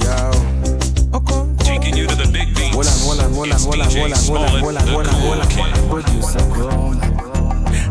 Yo. Taking you to the big beats. Hold on, hold on, hold on, It's hold on, DJ hold on, hold on, Smollett, hold on, the hold on, cool hold on. kid. Producer grown.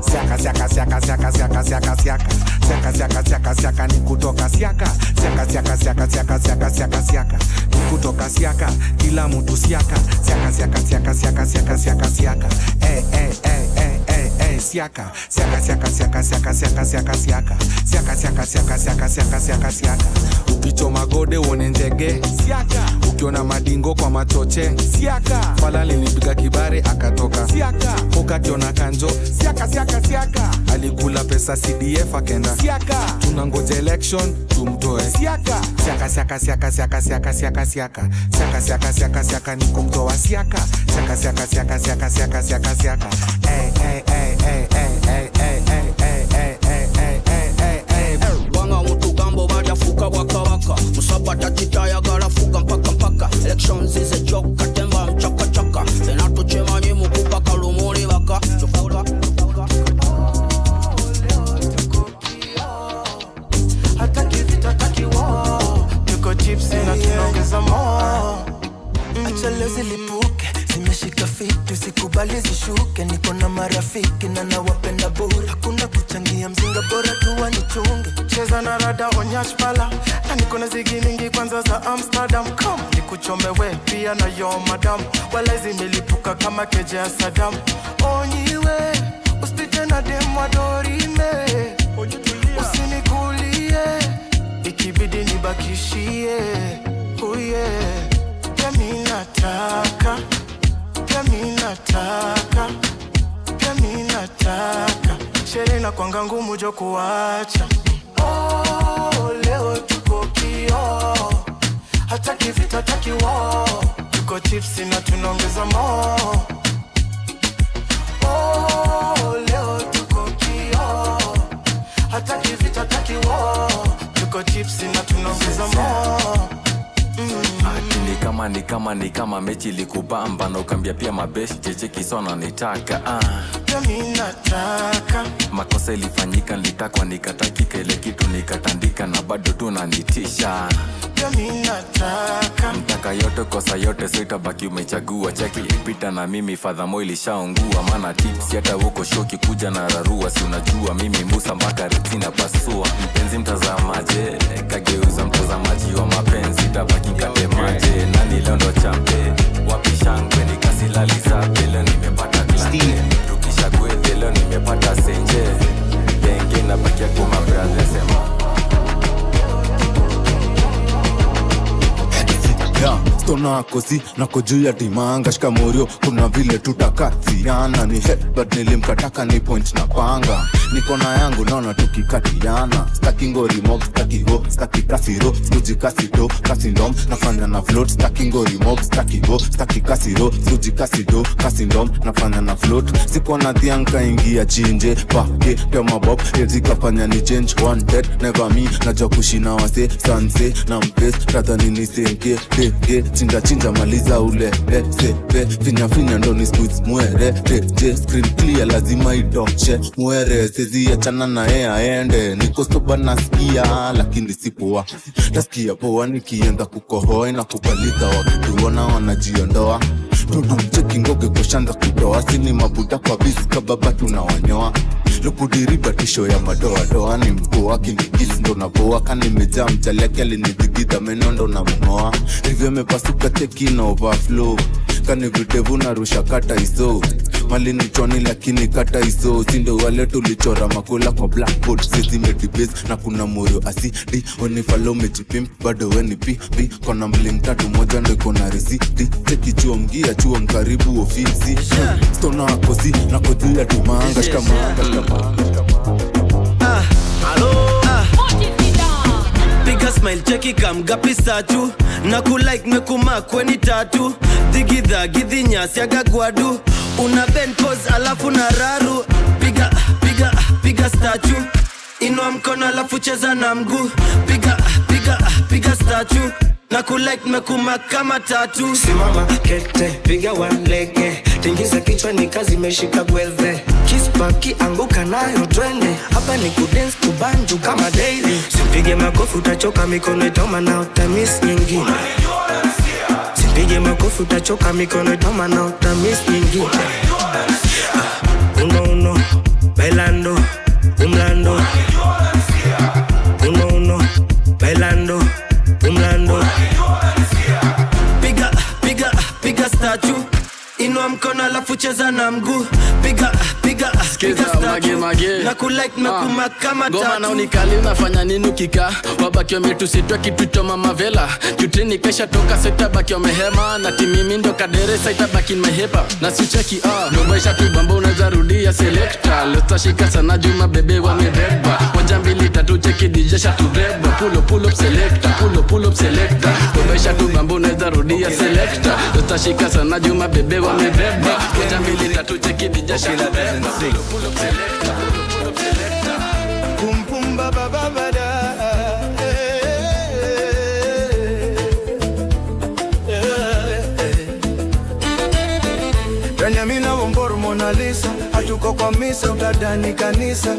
Siaka, siaka, siaka, siaka, siaka, siaka, siaka. Siaka, siaka, siaka, siaka, ni kutoka siaka. Siaka, siaka, siaka, siaka, siaka, siaka, siaka. Ni kutoka siaka, kila mtu siaka. Siaka, siaka, siaka, siaka, siaka, siaka, siaka. Eh, eh, eh, eh, eh, eh, siaka. Siaka, siaka, siaka, siaka, siaka, siaka, siaka. Siaka, siaka, siaka, siaka, siaka, siaka, siaka. Ukichoma gode uone njege. Siaka. Ukiona madingo kwa machoche. Siaka. Fala linipiga kibare akatoka. Siaka. Ukakiona kanjo. Siaka, siaka, siaka. Alikula pesa CDF akenda. Siaka. Tunangoja election tumtoe. Siaka. Siaka, siaka, siaka, siaka, siaka, siaka, siaka. Siaka, siaka, siaka, siaka ni kumtoa siaka. Siaka, siaka, siaka, siaka, siaka, siaka, siaka. Eh, eh, eh, eh, eh, eh, eh, eh, eh, eh, eh, eh, eh, eh, eh. Banga mutugambo badafuka bwakabaka musabata kitayagala fuga mpaka mpaka elections is a joke katemba mchakachaka fena tukimanyi mukuba kalumuli baka tufuka. Hataki vita, hataki war. Tuko chips na tunaongeza more. Acha leo zilipuke, zimeshika fiti, usikubali zishuke. Niko na marafiki na nawapenda bure, hakuna kuchangia mzinga, bora tu wanichunge. Cheza na rada onyach pala na niko na zigi mingi kwanza za Amsterdam. Come nikuchome we pia na yo madam, wala zimelipuka kama keje ya Saddam. Onyiwe usipite na dem wa dorime, usinikulie ikibidi nibakishie. Uye pia mi nataka, pia mi nataka, pia mi nataka shere na kwanga ngumu jo kuacha. Oh, leo tuko kio, hataki vita, hataki war. Tuko chips na tunaongeza more. Oh, leo tuko kio, hataki vita, hataki war. Tuko chips na tunaongeza more. Ni kama ni kama ni kama mechi ilikubamba na ukambia pia mabeshi cheche kisona nitaka ah. Pia mi nataka. Makosa ilifanyika nilitakwa nikatakika ile kitu nikatandika na bado tu unanitisha. Pia mi nataka. Mtaka yote kosa yote so itabaki umechagua cheki pita na mimi fadhamo ilishaungua maana tips hata huko shoki kuja na rarua si unajua mimi Musa mpaka retina pasua mpenzi mtazamaje kageuza mtazamaji wa mapenzi tabaki katemaje nani leo ndo champe wapi shangwe nikasilali zape leo nimepata klante tukisha gwethe leo nimepata senje denge na bakia kuma brother sema. Yeah, stona kosi nako juu ya timanga shikamorio kuna vile tutakatiana ni headbutt nilimkataka ni point na panga niko na yangu naona tukikatiana staki ngori mob staki ho staki kasiro skuji kasido kasindom nafanya na float staki ngori mob staki ho staki kasiro skuji kasido kasindom nafanya na float siko na thianka ingia chinje pake tema bob ezikafanya ni change one dead never me najua kushina wase sanse na mpes rather nini senke teke chinja chinja maliza ule sepe finya finya ndo ni squeeze mwere teje screen clear lazima idoshe mwere sezi achana na yeye aende niko soba nasikia lakini si poa nasikia poa nikienda kukohoa na kubalika wakituona wanajiondoa tudumcheki ngoge kushanza kutoa sini mabuda kwa biska baba tunawanyoa lukudiriba tisho ya madoadoa ni mkoa kinikisi ndo naboa kanimejaa mchaleke alinidigidha meno ndo namng'oa rivyo imepasuka cheki na overflow kanividevu narusha kata iso mali ni choni lakini kata iso sindo wale tulichora makula kwa blackboard sisi medibase na kuna moyo asidi wenifalo mejipimp bado weni pp kona mbili mtatu moja ndo iko na risiti cheki chuo mgia chuo mkaribu ofisi stona kosi na kojia tumanga shikamanga Piga smile cheki kamgapi satu na kulike mekumakweni tatu dhigidha gidhinyasi agagwadu una bend pose alafu na raru piga piga piga statue inua mkono alafu cheza na mguu piga piga piga statue na kulike mekuma kama tatu. Simama kete piga walege tingiza kichwa ni kazi imeshika gweve kiss Baki anguka nayo twende. Hapa ni kudance kubanju kama daily. Simpige makofi utachoka mikono itauma na utamiss nyingine. Simpige makofi utachoka mikono itauma na utamiss nyingine. Uno uno, bailando, umlando. Uno uno, bailando, umlando. Piga, piga, piga statue. Inua mkono alafu cheza na mguu. Piga, piga, piga statue. Na kulike na kumakama Ngoma tatu. na unikali unafanya nini ukika? Wabaki wametusitwa kitu cha mama vela. Jutini kesha toka seta baki wamehema. Na timimi ndo kadere saita baki mehepa. Na sicheki Nobaisha tu bamba unaweza rudia selector. Leta shika sana juma bebe wamebeba. 1 2 3 cheki DJ shatubeba. Pull up pull up selector, pull up pull up selector. Nobaisha tu bamba unaweza rudia selector. Leta shika sana juma bebe wamebeba. 1 2 3 cheki DJ shatubeba. Pull up pull up selector, pull up pull up selector. Pum pum ba ba ba ba da. Mina womboru Mona Lisa, hatuko kwa misa utadani kanisa.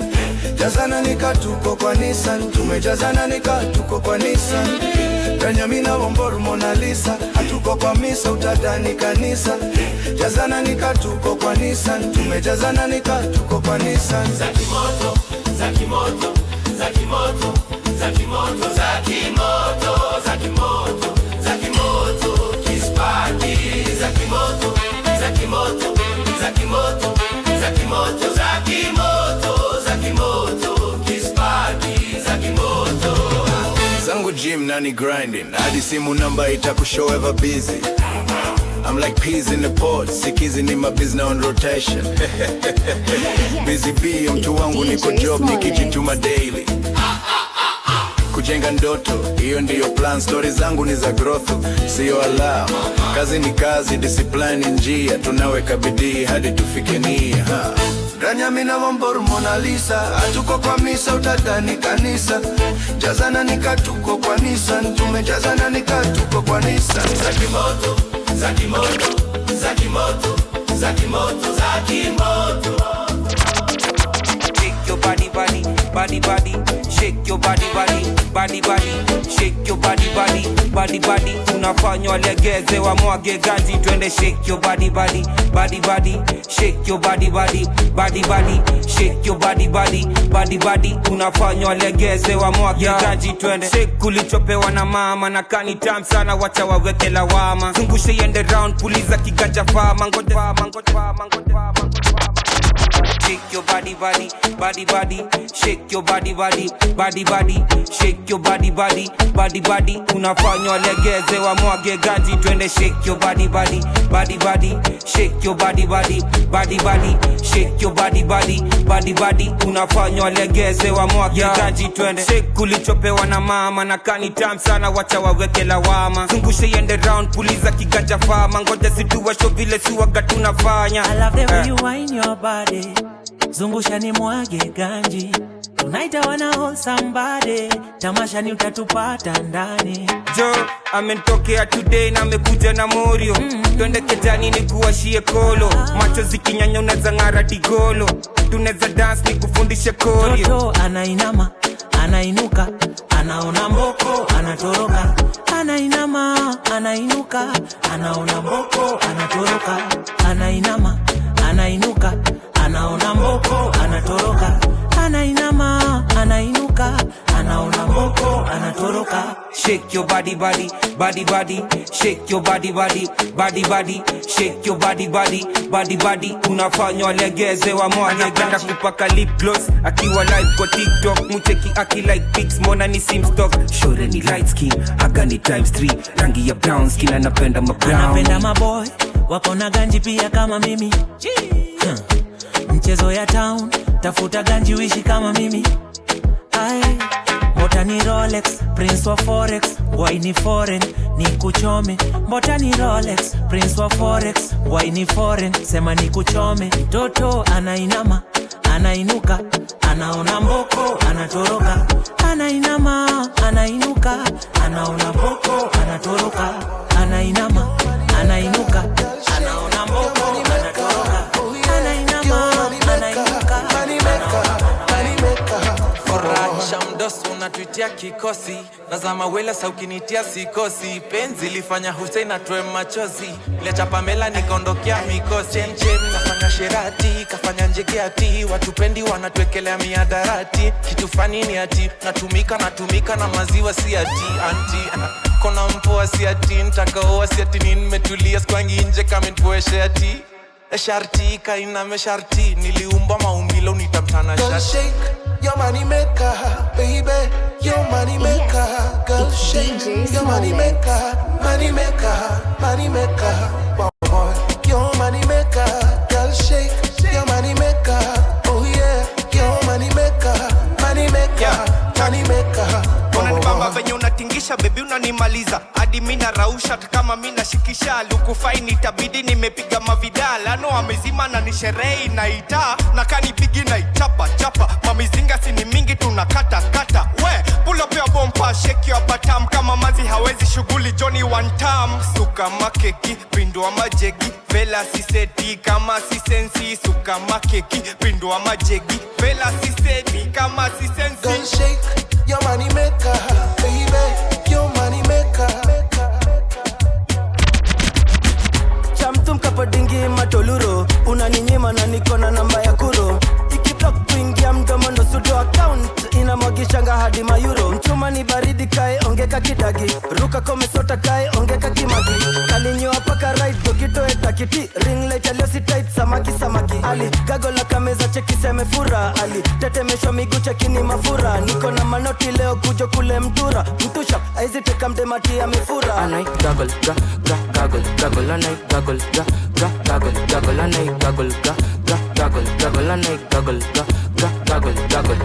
Jazana nikatuko kwa Nissan, tumejazana nikatuko kwa Nissan. Mina womboru Mona Lisa, hatuko kwa misa utadani kanisa. Jazana nikatuko kwa Nissan, tumejazana nikatuko kwa Nissan. Za kimoto, za kimoto, za kimoto, za kimoto, za kimoto, za kimoto, za kimoto, kispaki, za kimoto, za kimoto, za kimoto, za kimoto, za kimoto, za kimoto, kispaki, za kimoto. Zangu gym nani grinding, hadi simu namba itakushow ever busy. I'm like peas in the pot, sikizi ni my business on rotation. Busy bee, mtu wangu niko job nikijituma daily. Kujenga ndoto, hiyo ndiyo plan. Story zangu ni za growth, sio alarm. Kazi ni kazi, discipline ni njia. Tunaweka bidii hadi tufike nia. Mina womboru Mona Lisa, hatuko kwa misa utadani kanisa. Jazana nikatuko kwa Nissan, tumejazana nikatuko kwa Nissan. Za kimoto, za kimoto, za kimoto, za kimoto, za kimoto. Shake your body, body, body, body. Shake your body, body, body, body. Shake your body, body, body, body. Unafanywa legeze wa mwage ganji. Twende shake your body, body, body, body. Shake your body, body, body, body. Shake your body, body, body, body. Unafanywa legeze wa mwage ganji. Twende shake kulichopewa na mama. Na kani tam sana wacha waweke lawama. Zungushe yende round puliza kiganja fama. Ngoja fama, ngoja fama, ngoja fama. Shake your body, body, body, body. Shake your body, body, body, body. Shake your body, body, body, body. Unafanywa legeze wa mwage ganji. Twende shake your body, body, body, body. Shake your body, body, body, body. Shake your body, body, body, body. Unafanywa legeze wa mwage ganji. Twende shake kulichopewa na mama. Na kani tam sana wacha waweke lawama. Zungushe yende round puliza kiganja fama. Ngoja situwasho vile suwaga tunafanya. I love the way you wine your body. Zungusha ni mwage ganji. Tonight I wanna hold somebody. Tamasha ni utatupata ndani. Jo, amenitokea today na amekuja na morio. Twende ketani ni kuwashie kolo. Macho zikinyanya unaweza ng'ara digolo. Tunaweza dance ni kufundishe choreo. Toto anainama, anainuka, anaona mboko, anatoroka. Anainama, anainuka, anaona mboko, anatoroka. Anainama, anainuka, anaona mboko, anatoroka. Anainama, anainuka, anaona mboko, anatoroka. Shake your body, body, body, body. Shake your body, body, body, body. Shake your body, body, body, body. Unafanywa legeze wa mwana. Anapenda kupaka lip gloss akiwa live kwa TikTok. Mucheki aki like pics, mona ni simstock. Shore ni light skin, haga ni times 3. Rangi ya brown skin, anapenda ma brown. Anapenda maboy, wako na ganji pia kama mimi. Mchezo ya town, tafuta ganji uishi kama mimi. Ai, mbota ni Rolex, Prince wa Forex, why ni foreign, ni kuchome. Mbota ni Rolex, Prince wa Forex, why ni foreign, sema ni kuchome. Toto anainama, anainuka, anaona mboko, anatoroka. Anainama, anainuka, anaona mboko, anatoroka. Anainama, anainuka, anaona mboko, anatoroka. Anainama, anainuka, Wanatuitia kikosi nazama wela saukinitia sikosi penzi lifanya Hussein atoe machozi liacha Pamela nikaondokea mikosi chemchem nafanya sherati kafanya njegeati watupendi wanatuekelea miadarati kitu fani ni ati natumika natumika na maziwa si ati anti kona mpoa si ati ntakaoa si ati nini nimetulia skwangi nje kama nipoeshe ati sharti kainame sharti niliumba maumbile unitamtana Girl, shati shake your money maker, baby. Your money maker, girl, shake your money maker, money maker, money maker. Wow, boy. Your money maker, girl, shake your money maker. Oh yeah, your money maker, money maker, money maker. Unanibamba venye unatingisha bebi, unanimaliza hadi mi narausha, hata kama mi nashikisha lukufai nitabidi nimepiga mavidal ano amezima na ni sherehe inaita na kanipigi na ichapa chapa mamizinga sini mingi tunakata kata we pull up your bompa shake your batam kama mazi hawezi shughuli Johnny one time suka makeki pindua majegi vela siseti kama sisensi suka makeki pindua majegi vela siseti kama sisensi Girl, shake your money maker, baby. Your money maker. Chamtum kapadingi matoluro unaninyima na niko na namba ya kuro ikiblok kuingia mdomo ndo sudo account inamwagishanga hadi mayuro mchuma ni baridi kae ongeka kidagi ruka komesota kae ongeka kimagi kalinyoa paka right dogitoe takiti ring light aliosi tight samaki samaki ali gago la kameza cheki seme fura ali tetemeshwa miguu cheki ni mafura niko na manoti leo kujo kule mtura mtusha aizi teka mdemati amefura Anai gaggle ga ga gaggle gaggle anai gaggle ga ga gaggle gaggle anai gaggle ga ga gaggle gaggle anai gaggle ga ga gaggle gaggle.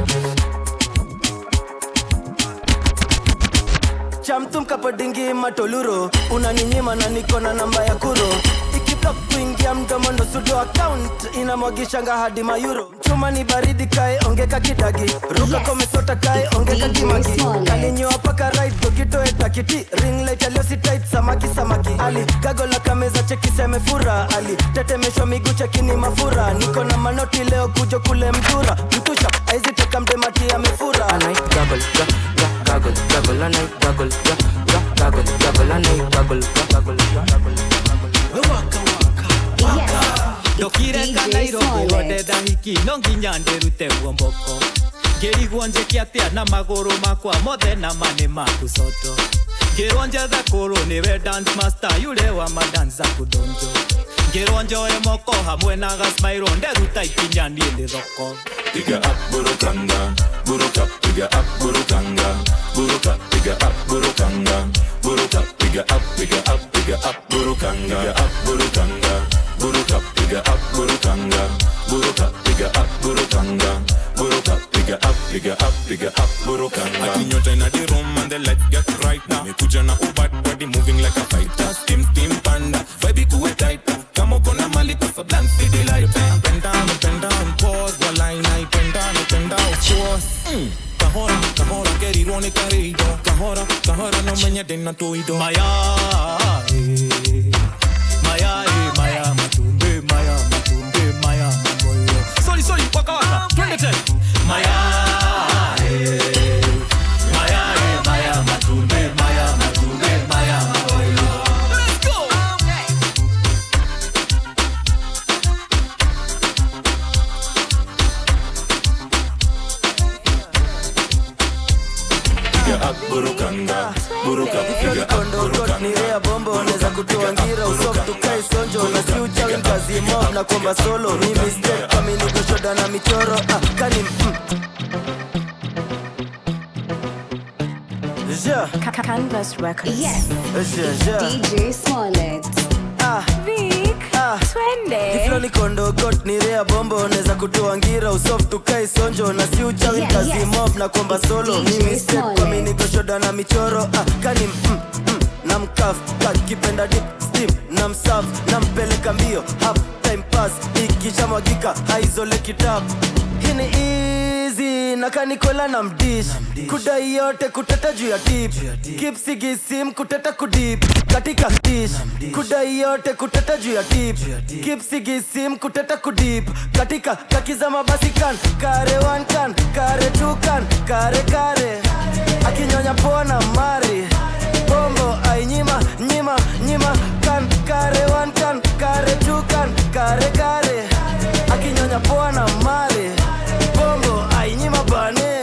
Chamtum kapadingi matoluro unaninyima na niko na namba ya kuro ikiblok kuingia mdomo ndo sudo account inamwagishanga hadi mayuro mchuma ni baridi kae ongeka kidagi ruka Yes. komesota kae It's ongeka DJ kimagi Smollett. kalinyoa paka right dogitoe takiti ring light aliosi tight samaki samaki ali gago la kameza cheki seme fura ali tetemeshwa miguu cheki ni mafura niko na manoti leo kujo kule mtura mtusha aizi teka mdemati amefura Anai gaggle ga ga gaggle gaggle anai gaggle ga ga gaggle gaggle anai gaggle ga gaggle gaggle. Ndokire DJ Nairobi Smollett. rode thahiki no nginya ndĩrute guomboko ngĩrigwo njĩke atĩa na magũrũ makwa mothe na ma nĩ maku soto ngĩrwo njethe kũrũ nĩwe dance master yule wa madansa kudonjo ngĩrwo njoe moko hamwe na gasmairo nderuta ikinya niĩ nĩ thoko Piga up burukanga, buruka, piga up burukanga, buruka, piga up burukanga, buruka, piga up, piga up, piga up burukanga, piga up burukanga, buruka, piga up burukanga, buruka, piga up burukanga, buruka, piga up, piga up, piga up burukanga. Ati nyota inna the room and the lights get brighter. Nimekuja na ubad body moving like a fighter. Steam steam panda, vibe ikuwe tighter. Kama uko na mali pasa blank city light. Napenda napenda pause walai naipenda napenda of course. Kahora kahora kerirwo ni karido. Kahora kahora no menye dena tuido. Maya maya maya matumbe maya matumbe maya mamboyo. Sorry sorry waka waka twende tena. Maya maya maya matumbe maya matumbe maya mamboyo. Let's go. Piga up burukanga, buruka, piga up burukanga. Nirea bombo unaweza kutoa ngira usoft ukae sonjo na si uchawi mkazi mob na komba solo ni mistake kama niko shoda na michoro ah kani Yeah. Canvas Records. Yes. Yeah, yeah. DJ Smollett. Ah. Vic. Ah. Twende. Kiflo ni kondo got ni rea bombo unaweza kutoa ngira usoft ukae sonjo na si uchawi Yeah, mkazi yes. mob na komba solo DJ ni mistake Smollett. kama niko shoda na michoro ah kani na mkaf kakipenda deep steam na msaf na mpeleka mbio half time pass ikishamwagika haizoleki tap Hii ni easy na kanikola na mdish. Kudai yote kuteta juu ya tip. Kipsigisim kuteta kudip. Katika dish. Kudai yote kuteta juu ya tip. Kipsigisim kuteta kudip. Katika kakizama basi kan. Kare one kan, kare two kan, kare kare. Akinyonya pona mari. Bombo ai nyima, nyima, nyima. Kan, kare one kan, kare two kan, kare kare. Akinyonya pona mari. Bombo ai nyima bane.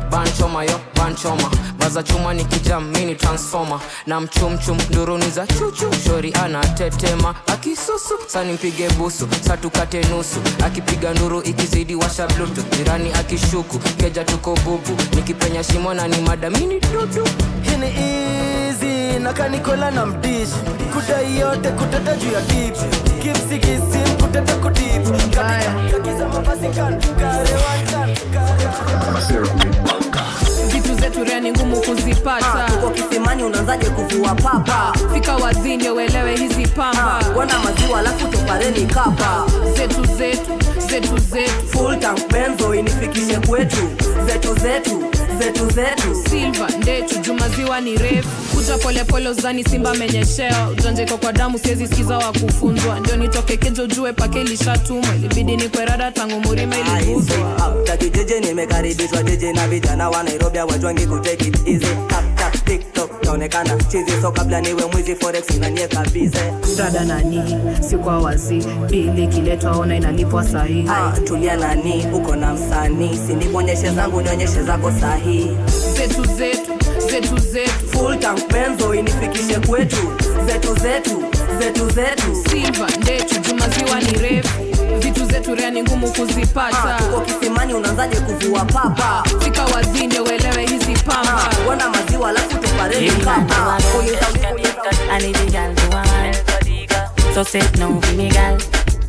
Banchoma yo, banchoma. Baza chuma ni kijam, mini transformer. Na mchumchum, nduruni za chuchu. Shori anatetema, akisusu. Sani mpige busu, satukate nusu. Akipiga nduru, ikizidi washa bluetooth. Jirani akishuku, keja tuko bubu. Nikipenya shimo na ni madamini dudu. Hii ni easy, na kanikola na mdish. Kudai yote kuteta juu ya tip. Kipsigisim kuteta kudip. Katika kakiza mabasi kan, kare one kan, kare. Vitu zetu rea ni ngumu kuzipata. Tuko kisimani unaanzaje kuvua papa? Fika wazini uelewe hizi pamba. Wana maziwa alafu topareni kapa. Zetu zetu, zetu zetu. Full tank benzo inifikishe kwetu. Zetu zetu, zetu zetu. Silva, ndetu, jumaziwa ni refu. Kuja pole pole uzani simba menyesheo. Ujanjeko kwa damu siezi sikiza wa kufunzwa. Ndio nitoke kejo jue pake ilishatumwa. Ilibidi nikwe rada tangu murima iliguzwa. Taki jeje nimekaribishwa jeje na vijana wa Nairobi hawajwangi ku take it easy. Tap tap TikTok naonekana chizi, so kabla niwe mwizi forex inanieka busy. Rada nani si kwa wazi, bili kiletwa ona inalipwa sahi. Tulia nani uko na msanii, si nikuonyeshe zangu nionyeshe zako sahi. Zetu zetu, zetu zetu. Full tank benzo inifikishe kwetu. Zetu zetu, zetu zetu. Silva ndetu jumaziwa ni refu. Vitu zetu rea ni ngumu kuzipata. Tuko kisimani unaanzaje kuvua papa? Fika wazini uelewe hizi pamba. Wana maziwa alafu topareni kapa. I need a girl to want. So sit now for me girl.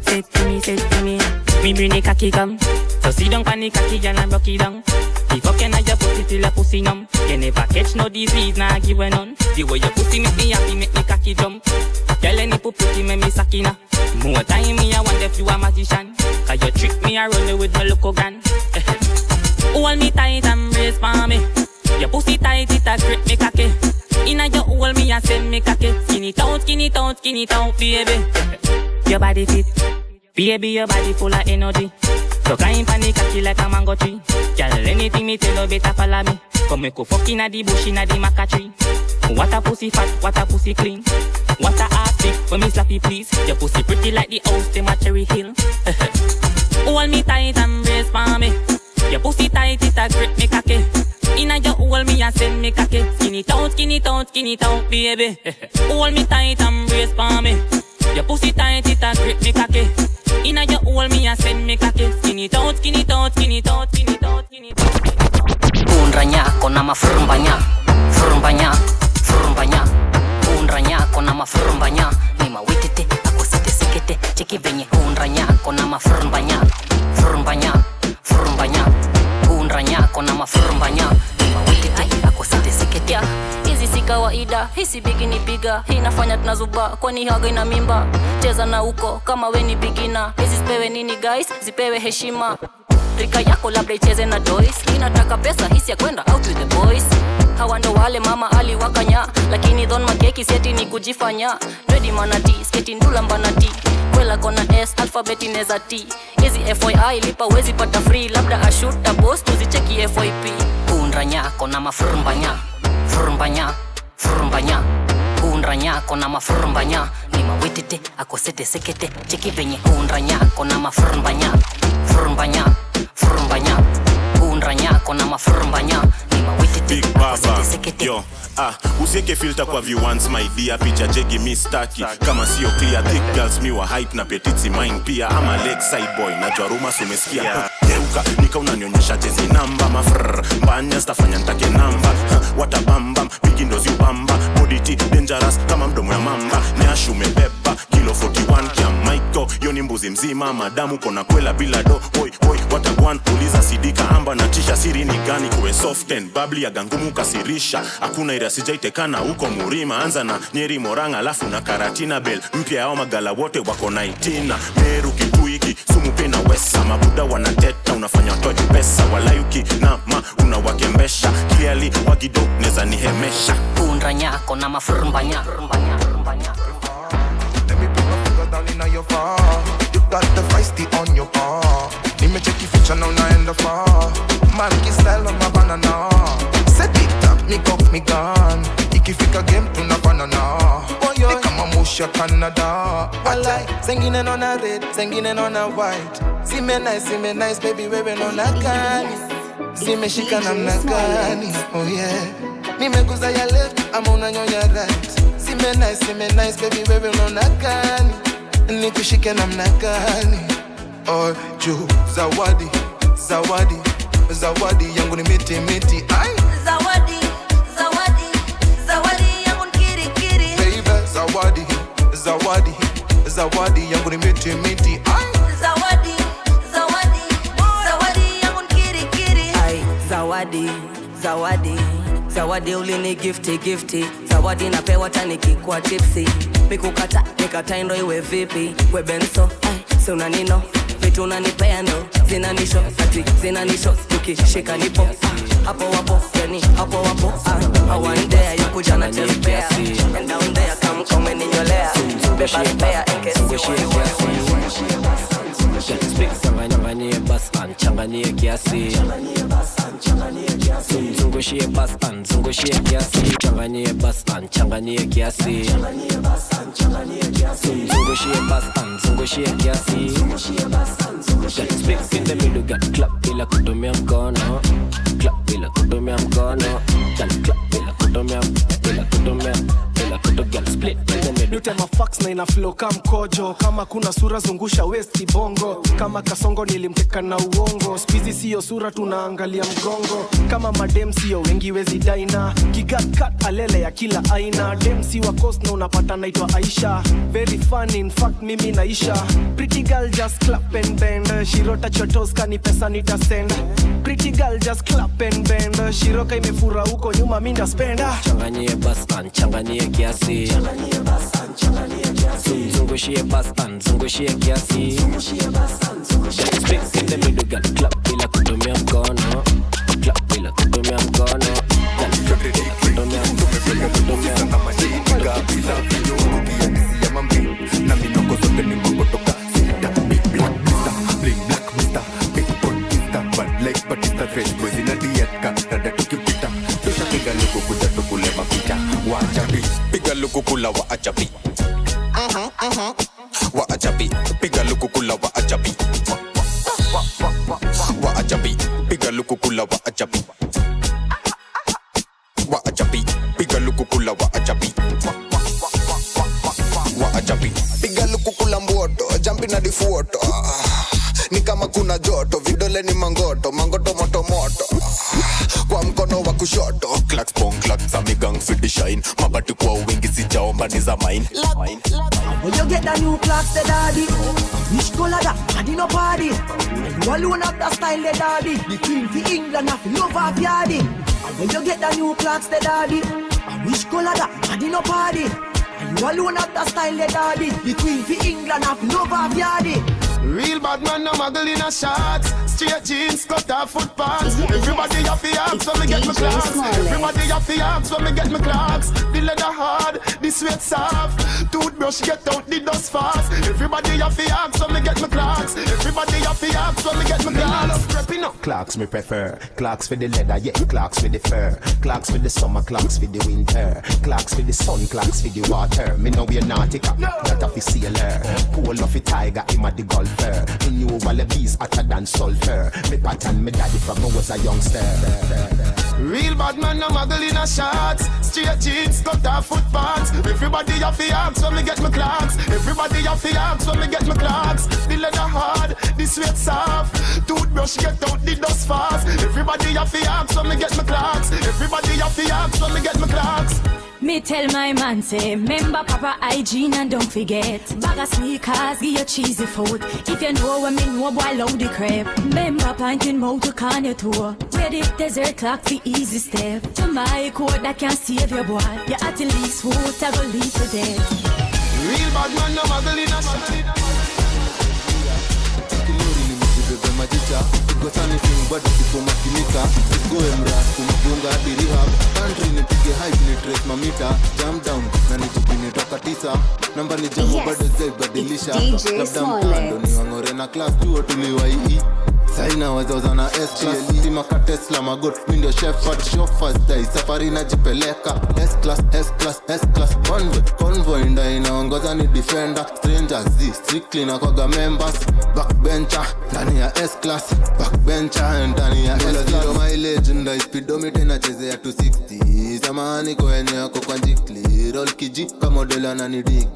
Sit to me, sit to me. Me bring the cocky come. So sit down pon the cocky girl and rock it down. The fucking of your pussy till your pussy numb. You never catch no disease, nah give a none. The way your pussy make me happy, make me cocky jump. Girl any pussy make me sakina. More time me I wonder if you a magician. Cause you trick me I run you with my local gun. Hold me tight and brace for me. Your pussy tight it a grip me cocky. Inna your hole me a send me cocky. Skinny out, skinny out, skinny out, baby. Your body fit, baby, your body full of energy. So climb pon the cocky like a mango tree. Girl, anything me tell you better follow me. Come make you fuck inna the bush inna the maca tree. What a pussy fat, what a pussy clean. What a ass big, when me slap it please. Your pussy pretty like the house in my Cherry Hill. Hold me tight and brace for me. Your pussy tight, it a grip me cocky. Inna your hole me a send me cocky. Skinny out, skinny out, skinny out, baby. Hold me tight and brace for me. Your pussy tight, it a grip me cocky. Inna your hole me a send me cocky. Skinny out, skinny out, skinny out, skinny out, skinny out. Unranya kona mafrumbanya, frumbanya, frumbanya. Unranya kona mafrumbanya, ni mawitete akosete sekete cheki venye. Unranya kona mafrumbanya, frumbanya, frumbanya. Unranya kona mafrumbanya, ni mawitete akosete sekete. Hizi si kawaida, hisi bigi ni biga. Hii inafanya tunazuba, kwani haga ina mimba. Cheza na uko kama we ni bigina. Hizi zipewe nini guys, zipewe heshima. Rika yako labda icheze na Joyce. Inataka pesa hisi ya kwenda out with the boys. Hawa ndo wale mama aliwakanya, lakini dhon makeki seti ni kujifanya. Ready manati, sketi ndula mbanati. Kwela kona S, alphabet ineza T. Hizi FYI, lipa wezi pata free. Labda ashuta boss, tuzicheki FYP. Unranya kona mafrumbanya, frumbanya, frumbanya. Unranya kona mafrumbanya, ni mawitete akosete sekete cheki venye. Unranya kona mafrumbanya, frumbanya, frumbanya. Unranya kona mafrumbanya, ni mawitete Big Baba. Yo, usieke filter kwa view once my dear. Picha jegi mi staki kama sio clear. Thick girls mi wa hype na petite mine pia. Ama lakeside boy na jwaruma sumesikia. Geuka nika unanionyesha jezi namba mafr mbanya stafanya ntake namba. Watabamba bigi ndozi ubamba. Body t dangerous kama mdomo ya mamba. Nyashu umebeba kilo 41 kia Michael. Yo ni mbuzi mzima madamu kona kwela bila do. Boy boy watagwan uliza sidika amba na chisha siri ni gani kuwe soft and bubbly ya gangumu kasirisha. Hakuna ila sijaitekana huko Murima. Anza na Nyeri Moranga alafu na Karatina Bell mpya yao magala wote wako 19. Meru Kituiki Sumu pena West mabuda wana unafanya watoji pesa walayuki nama unawakembesha clearly wagido neza nihemesha Unranyako na mafrumbanya. Let me put my finger down in your far. You got the feisty on your bar. Nimecheki feature na unaenda far. Monkey style on my banana. Set it up, me got me gun. Ikifika game tunafanana. Ni kama musha Canada. Walai, zengine naona red, zengine naona white. Zime nice baby, wewe naona gani? Zimeshika namna gani? Oh yeah. Nimeguza ya left ama unanyonya right. Zime nice baby, wewe unaona gani? Nikushike namna gani? Oh, juu zawadi, zawadi, zawadi yangu ni miti miti. Ai. Zawadi, zawadi, zawadi yangu ni kiri kiri. Baby, zawadi, zawadi, zawadi yangu ni miti miti. Ai. Zawadi, zawadi, zawadi yangu ni kiri kiri. Ai, zawadi, zawadi, zawadi ulini gifti gifti. Zawadi napewa tani kikwa tipsy. Mikukata, nikata ndo iwe vipi. We benso, ai, si unanino. Vitu unanipea ndo, zinanisho, ati, zinanisho. Tukishika nipo, hapo hapo, yani hapo hapo. I want there, you kuja na chest pair. And down there, come come ninyolea. Beba spare, in case you want. Changanyie bas changanyie kiasi. Zungushie bas zungushie kiasi. Changanyie bas changanyie kiasi. Zungushie bas zungushie kiasi. Speak in the middle, got clap bila kutumia mkono. Clap bila kutumia mkono. Clap bila kutumia, bila kutumia, bila kutumia. Split in the middle. Nutema fax na ina flow kama mkojo. Kama kuna sura zungusha waist bongo. Kama kasongo nilimteka na uongo. Squeezy sio sura tunaangalia mgongo. Kama madem sio wengi wezi daina. Kigat cut alele ya kila aina. Dem si wa coast na unapata naitwa Aisha. Very funny in fact mimi naisha. Pretty girl just clap and bend. Shiro touch your toes kani pesa nitasend. Pretty girl just clap and bend. Shiroka imefura huko nyuma mimi ndaspenda. Changanyie bas changanyie kiasi. Zungushie bas zungushie kiasi. Speak in the middle, girl, clap bila kutumia mkono. Clap bila kutumia mkono. Clap bila kutumia, bila kutumia. Na minoko zote ni makotoka. Sita, big black mister, bling black mister, big boy mister, bad like Batista, fresh boys in a diatka, rada tukipita, tushapiga luku kuja tukule mapicha, wacha bi, piga luku kula waacha bi. Waacha bi, piga luku kula waacha bi. Waacha bi, piga luku kula waacha bi. Waacha bi, piga luku kula waacha bi. Waacha bi, piga luku kula mboto, jumping na difuoto. Ni kama kuna joto, vidole ni mangoto, mangoto moto moto. Kwa mkono wa kushoto, clacks pong clacks, ami gang for the shine. Mabati kwa wingi sijaomba ni za mine. When you get the new clocks, the daddy. Which color that? Daddy no party. And you alone have the style, the daddy. The queen for England have love of yardy. And when you get the new clocks, the daddy. Which color that? Daddy no party. And you alone have the style, the daddy. The queen for England have love of yardy. Real bad man, no muggle in a shots. Straight jeans, cut off foot pants. Everybody have the axe when me get my clocks. Everybody have the axe when me get my clocks. The leather hard, the sweat soft. Toothbrush get out the dust fast. Everybody have the axe when me get my clocks. Everybody have the axe when me get my clocks. Prepping up. Clocks me prefer. Clocks for the leather, yeah. Clocks for the fur. Clocks for the summer, clocks for the winter. Clocks for the sun, clocks for the water. Me know we're nautica, that of a sailor. Pull off a tiger, him at the golfer. Me knew all the bees hotter than sulfur. Me pattern me daddy from I was a youngster. Real bad man, no muggle in a shots. Straight jeans, cut off foot pants. Everybody have the axe when me get my clocks. Everybody have the axe when me get my clocks. The leather hard, the sweat soft. Toothbrush get out the dust fast. Everybody have the axe when me get my clocks. Everybody have the axe when me get my clocks. Me tell my man say, remember proper hygiene and don't forget. Bag of sneakers, give your cheesy food. If you know what me know, boy, load the crap. Remember pointing mouth to can your toe. Where the desert clock the easy step. To my court that can save your boy. You at the least foot, I go leave for dead. Real bad man, no muggle in a shot. picha Kigosani film bado sipomakinika Sigoe mras kumfunga hadi rehab Country nipige hype ni trace mamita Jam down na nijipini toka 9 Namba ni jamu Yes, bado zaibadilisha it's DJ Labda Smollett. mtando ni wangore na class chuo tuliwaii Saina wazoza na S-class Sima ka Tesla magot Mi ndio shepherd chauffeurs dai Safari najipeleka S-class, S-class, S-class Convoy, convoy nda inaongoza ni defender Strangers Z, strictly na kwaga members Backbencher, ndani ya S-class Backbencher, ndani ya S-class Zero mileage, ndai speedometer inachezea 260 Samahani kwa wenye wako kwa njikli Roll kiji, kama model ananidigi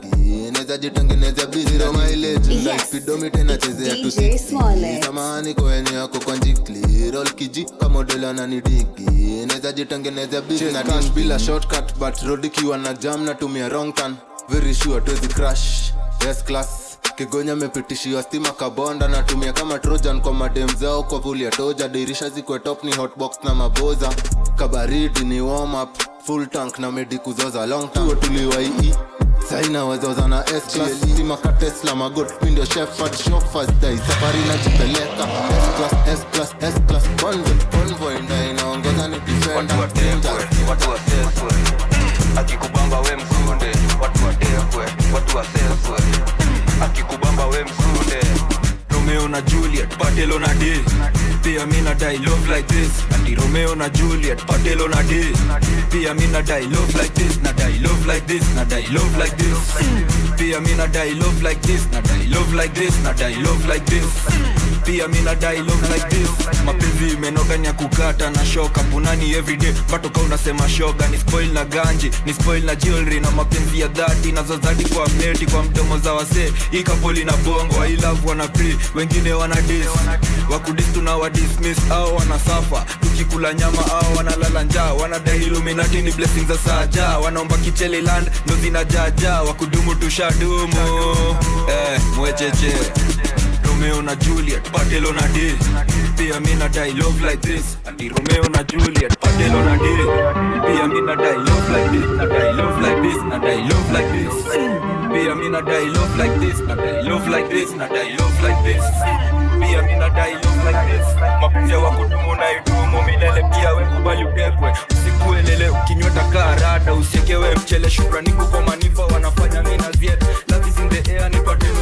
Neza jitengenezea busy Zero mileage, ndai Yes, speedometer inachezea DJ 260 Smollett. Samahani kwa wenye wako kwa njikli Roll kiji, kama model ananidigi Neza jitengenezea busy na cash bila shortcut but road ikiwa na jam natumia wrong turn Very sure tuwezi crash S class Kigonya amepitishiwa stima kabonda natumia kama trojan kwa madem zao kwa vulia toja dirisha zikwe top ni hotbox na maboza kabaridi ni warm up full tank na medi kuzoza long time tuliwaii Saina wazoza na S-class Stima ka Tesla magot Mi ndio shepherd chauffeurs dai Safari najipeleka S-class, S-class, S-class Convoy, convoy nda inaongoza ni defender watu watekwe akikubamba we mkunde watu watekwe watu watekwe akikubamba we mkunde Romeo na Juliet Patelo na D Pia mina die love like this Ati Romeo na Juliet Patelo na D Pia mina die love like this Na die love like this Na die love like this Pia mina die love like this Na die love like this Na die love like this Pia mina die love like this Mapenzi imenoga ni ya kukata na shoka Punani everyday batoka unasema shoga Ni spoil na ganji, ni spoil na jewelry Na mapenzi ya dhati, nazo zadi kwa mneti Kwa mdomo za wasee, ikapoli na bongo I love wana pre, wengine wana dis Wakudis tunawa dismiss, au wanasafa Tukikula nyama au wanalala njaa Wanadai Illuminati ni blessings za saja Wanaomba kichele land, ndo zinajaja Wakudumu tushadumu, mwecheche Romeo na Juliet, Patelo na D Pia mina die love like this Ati Romeo na Juliet, Patelo na D Pia mina die love like this Na die love like this, na die love like this Pia mina die love like this Na die love like this, na die love like this Pia mina die love like this Mapenzi ya wakudumu na idumu milele Pia we kubali utekwe Usikuelele ukinywa takarada Usiekewe mchele shukrani kwa manifa Wanafanya mina ziet Love is in the air ni patelo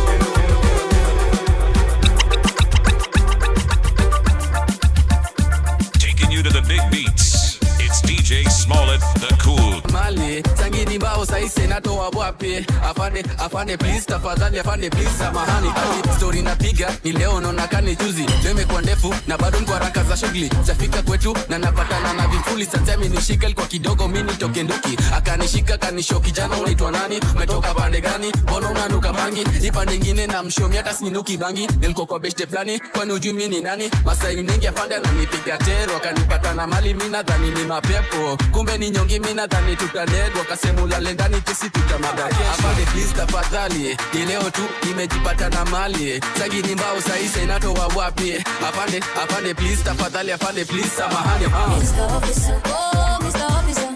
Taking you to the big beats. It's DJ Smollett, the cool. Mali tangini bao saise natoa wapi afande afande please tafadhali afande please samahani ati story napiga ni leo naona kani juzi leo imekuwa ndefu na bado niko haraka za shughuli chafika kwetu na napatana na vifuli sasa nishika kwa kidogo mimi nitoke nduki akanishika kanishoki jana unaitwa nani umetoka pande gani mbona unanuka bangi ipande nyingine na mshomi hata sinuki bangi nilikuwa kwa beshte fulani kwani hujui mimi ni nani masai mengi afande ananipiga tero akanipata na mali mimi nadhani ni mapepo kumbe ni nyongi mimi nadhani tutalegwa kasemu lale ndani kesi tutamada kesho afande please tafadhali ni leo tu nimejipata na mali sagi ni mbao saisa inatoa wapi afande afande please tafadhali afande please samahani Mr. Officer, oh Mr. Officer,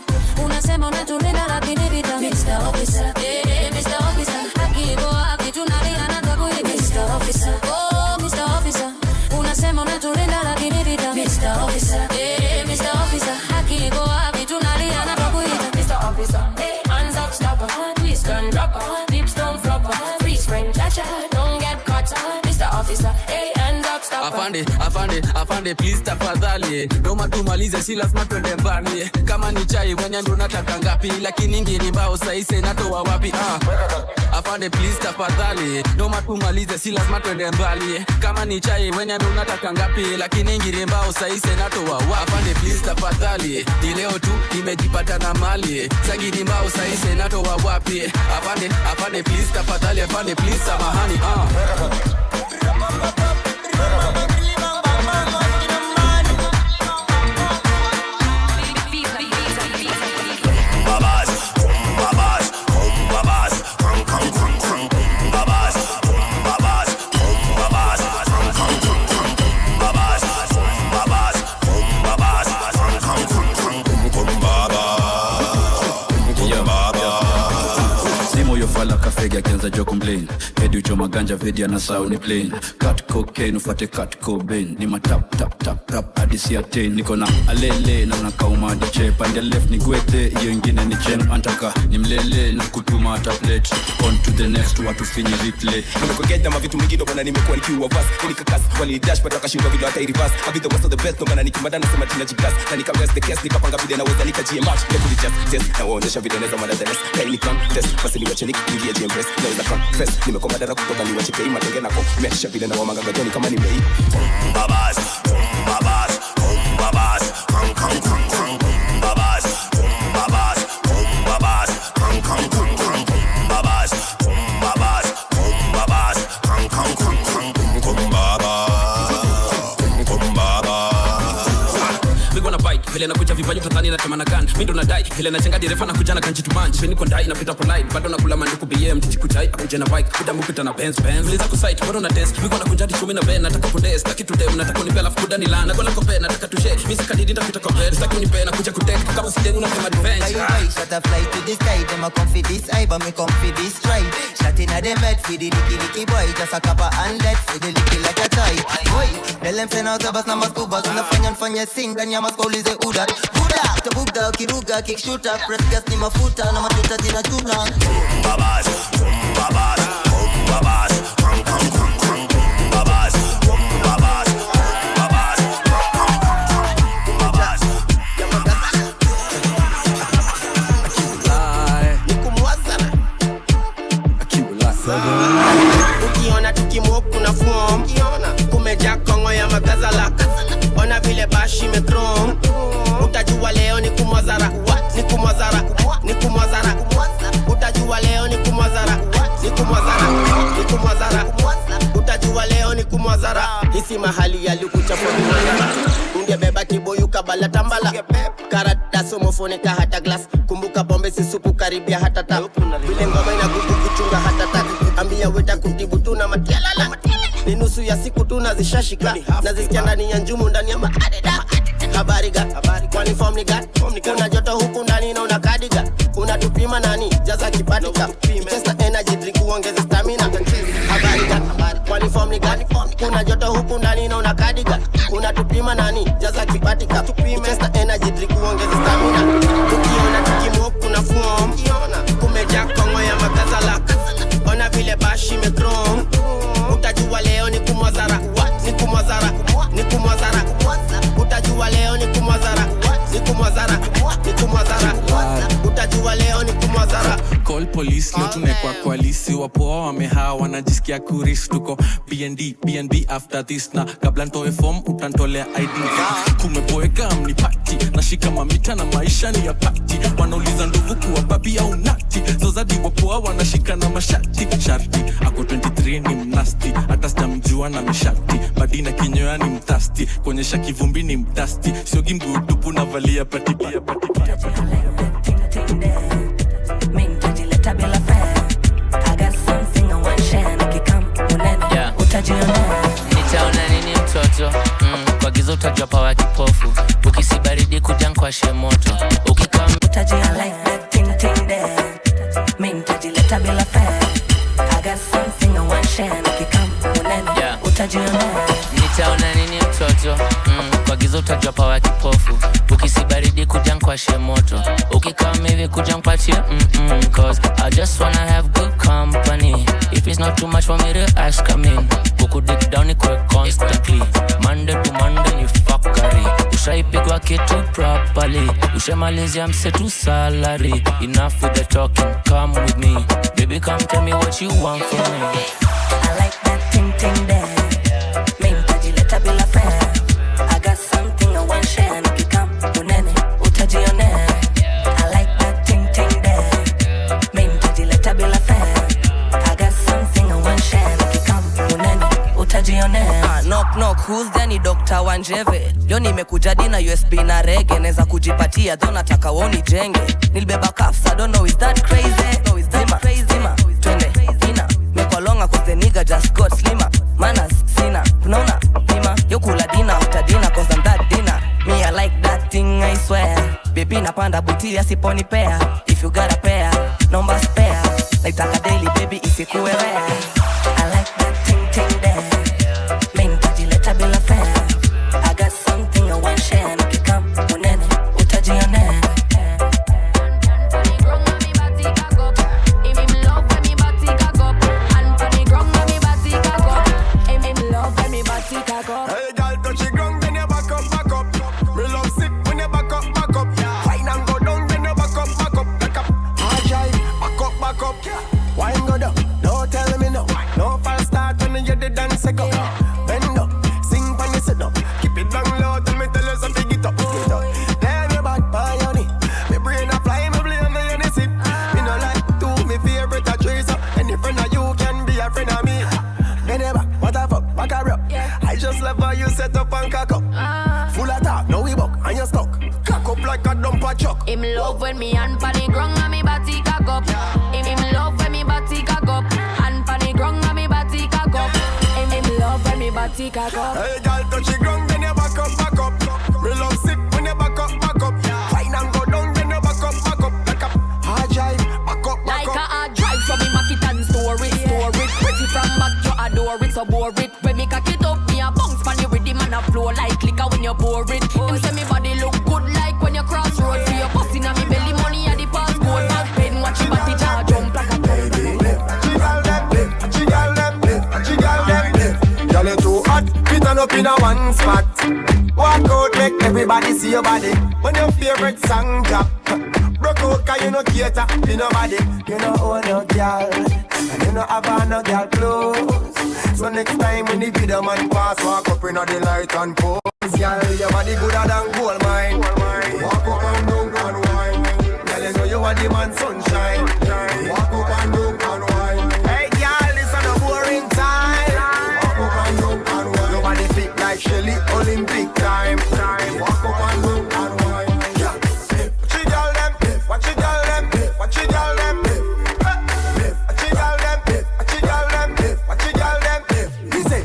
unasema unatulinda lakini vita. Mr. Officer, eh Mr. Officer, haki iko wapi? Tunalia na kaburi. Mr. Officer, oh Mr. Officer, unasema unatulinda lakini vita. Mr. Officer, eh Mr. Officer, haki iko wapi? Tunalia na kaburi. Mr. Officer, eh hands up, stopper, twist and dropper, lips don't flopper, freeze frame, cha-cha, don't get caught. Mr. Officer, eh hands up, stopper. Afande, afande, afande please tafadhali Roma tumalize si lazima twende mbali Kama ni chai mwenye ndo nataka ngapi Lakini ngini mbao saise natoa wapi Afande please tafadhali Roma tumalize si lazima twende mbali Kama ni chai mwenye ndo nataka ngapi Lakini ngini mbao saise natoa wapi Afande please tafadhali Ni leo tu nimejipata na mali Sagini mbao saise natoa wapi Afande, afande please tafadhali Afande please samahani Babas, babas, babas, kang kang kang kang, babas, babas, babas, kang kang kang kang, babas, babas, babas, kang kang kang kang, baba, baba. Simu yofala kafegi akianza jo complain Pedi uchoma ganja vedi anasahau ni plane. Cut cocaine ufuate cut cobain. Ni matap tap tap rap hadi si attain. Niko na alele na unakauma hadi che. Pande left ni gwethe, hiyo ingine ni chen. Antaka ni mlele na kutuma hata plate. On to the next watu finye replay. Nimekogeda mavitu mingi ndo bana nimekuwa nikiwa verse. Nilikakas walinidash but wakashindwa vile hata reverse. I be the worst of the best ndo bana nikimada nasema tina jigas. Na nikamrest the case nikapanga vile naweza nikajie match. Nikulijust test na waonyesha vile naweza mada the rest. Kaini contest basi niwache nikiingia GM press. Naweza confess nimekuwa madara kutoka niwache kei matenge na komesha vile na wamanga gatoni kama nimei. Babas, babas, babas, kang kang kang kang babas, babas, babas, kang kang kang kang babas, babas, babas, kang kang kang kang babas, babas. We gonna bite vile nakuja vibanyo tadhani natemana gun. Mimi ndo nadai vile nachenga dereva na kuja na kanji to punch. Mimi niko ndai napita polite bado nakula manduku BM tichikuchai akuje na bike kuda mupita na Benz Benz. Uliza kusight bado na test. Mimi nakuja hadi chumi na Ben nataka kundes taki to dem nataka unipe alafu kuda ni la na gola kope nataka tushe. Mimi sikadidi nitapita kwa bed sitaki unipe na kuja kutek kama sidengu na sema revenge. Shot a fly to the sky them a come for this eye but me come for this try. Shot inna them head for the licky licky boy just a copper and lead for the licky like a toy. Boy tell them say now tabas na maskuba tunafanya nfanye sing ndani ya masko ulize uda. Buda tabuga kiruga kick shooter press gas ni mafuta na matuta zinachuna. Babas, babas, babas, kang kang kang kang babas, babas, babas, babas. Ukiona tukimwoku kuna form, kumejaa kongo ya magazala. Ona vile bashi imechrome, utajua leo ni kumwazara, ni kumwazara, ni kumwazara. Utajua leo ni kumwazara, ni kumwazara, ni kumwazara. Utajua leo ni kumwazara. Hisi mahali ya lukuchafua kumwazara. Ungebeba kibuyu kabala tambala. Karata somofonika hata glass. Kumbuka pombe si supu karibia hata tap. Vile ngoma inagugu kuchunga hata tap. Ambia weta kutibu tuna matialala. Ni nusu ya siku tunazishashika. Nazisikia ndani ya njumu ndani ya maadida. Habari ga, kwani form ni ga? Kuna joto huku ndani na una kadiga. Unatupima nani? Jaza kipatika. Chester energy drink uongeze stamina. Habari ga, kwani form ni ga? Kuna joto huku ndani na una kadiga. Unatupima nani? Jaza kipatika. Chester energy drink uongeze stamina. Ukiona tukimwoku kuna form, kumejaa kongo ya magazala. Ona vile bashi imechrome, utajua leo ni kumwazara, ni kumwazara, ni kumwazara. Utajua leo ni kumwazara, ni kumwazara, ni kumwazara. Utajua leo ni kumwazara. Call police leo tumekwa kwa lisi. Wapoa wamehaa wanajisikia kuris. Tuko BND, BNB after this. Na kabla nitoe form utantolea ID. Kumeboeka mnipati, nashika mamita na maisha ni ya pati. Wanauliza nduvu kuwa babi au nati. Zozadi wapoa wanashika na mashati. Sharti, ako 23 ni mnasti. Hata sijamjua na mishati. Badina kinyoa ni mtasti. Kuonyesha kivumbi ni mdasti. Siogi mguu tupu navalia pati pia pati pia pati. Nitaona nini mtoto? Kwa giza utajua pawa kipofu. Ukisibaridi kuja nkwashe moto. Ukikam utajia like that ting ting there. Mimi nitajileta bila fare. I got something I want share. Ukikam unene utajiona. Nitaona nini mtoto? Kwa giza utajua pawa kipofu. Ukisibaridi kuja nkwashe moto. Ukikam hivi kuja nkwache cause I just wanna have good company. If it's not too much for me to ask, I mean kuku dig down ikwe constantly. Monday to Monday ni fuckery. Ushaipigwa kitu properly. Ushamalizia msetu salary. Enough with the talking, come with me. Baby come tell me what you want from me. I like that ting ting there. Mimi nitajileta bila fare. I got something I want share. Nikikam unene utajionea. I like that ting ting there. Mimi nitajileta bila fare. I got something I want share. Nikikam unene utajionea. Knock knock, who's there? Ni Dr. Wanjeve. Leo nimekuja dina USB na reggae. Naweza kujipatia though nataka woni jenge. Nilibeba cuffs, I don't know is that crazy? No, is that crazy? Twende ina mekwa longa cause the nigga just got slimmer. Manners sina, unaona pima. Yo kula dina after dinner cause I'm that dinner. Me I like that thing I swear. Baby napanda buti asiponipea. If you got a pair, number spare. Naitaka daily baby isikuwe rare. I like that ting ting there. Mimi nitajileta bila fare. I got something I want share. Nikikam unene utajionea. Hey girl, touch the ground, then you back up, back up. Me love sick when you back up, back up. Wine and go down, then you back up, back up. Back up, hard drive, back up, back up. Wine go down, don't tell me no. No false start when you hear the dance go. Bend up, sing when you sit up. Keep it down low, tell me tell you something, get up, get up. Tell me about pioneer. Me brain a fly, me blame me any sip. Me no like to me favorite a tracer. Any friend of you can be a friend of me. Bend it back, what the fuck, back her up. I just love how you set up and cock up. Full attack, now we buck and you stuck. Cock up like a dumper truck. Him love when me hand pon the ground and me body cock up. Him love when me body cock up. Hand pon the ground and me body cock up. Him love when me body cock up. Hey girl, touch the ground, then you back up, back up. Me love sick when you back up, back up. Wine and go down, then you back up, back up. Like a hard drive, back up, back Like up. a hard drive, so me mack it and store it, store it. Pretty from back, you adore it, so bore it. When me cock it up, me a bounce pon the rhythm and a flow like liquor when you pour it. Him say me body look good like when you cross road. For your pussy inna me belly, money a the passcode. Back pain, watch your body jaw jump like a baby. Chigal them, chigal them, chigal them. Girl, you too hot, fit on up in a one spot. Walk out, make everybody see your body. When your favorite song drop, broke out 'cause you no cater to nobody. You no own no girl, and you no have no girl clothes. So next time when the video man pass, walk up inna the light and pose. Girl, your body gooder than gold mine. Walk up and down and wine. Girl, you know you are the man sunshine. Walk up and down and wine. Hey, girl, this is no boring time. Walk up and down and wine. Your body fit like Shelly Olympic time. Walk up and down and wine. Yeah. She girl them, watch she girl them, watch she girl them. Watch she girl them, watch she girl them, watch she girl them. Easy.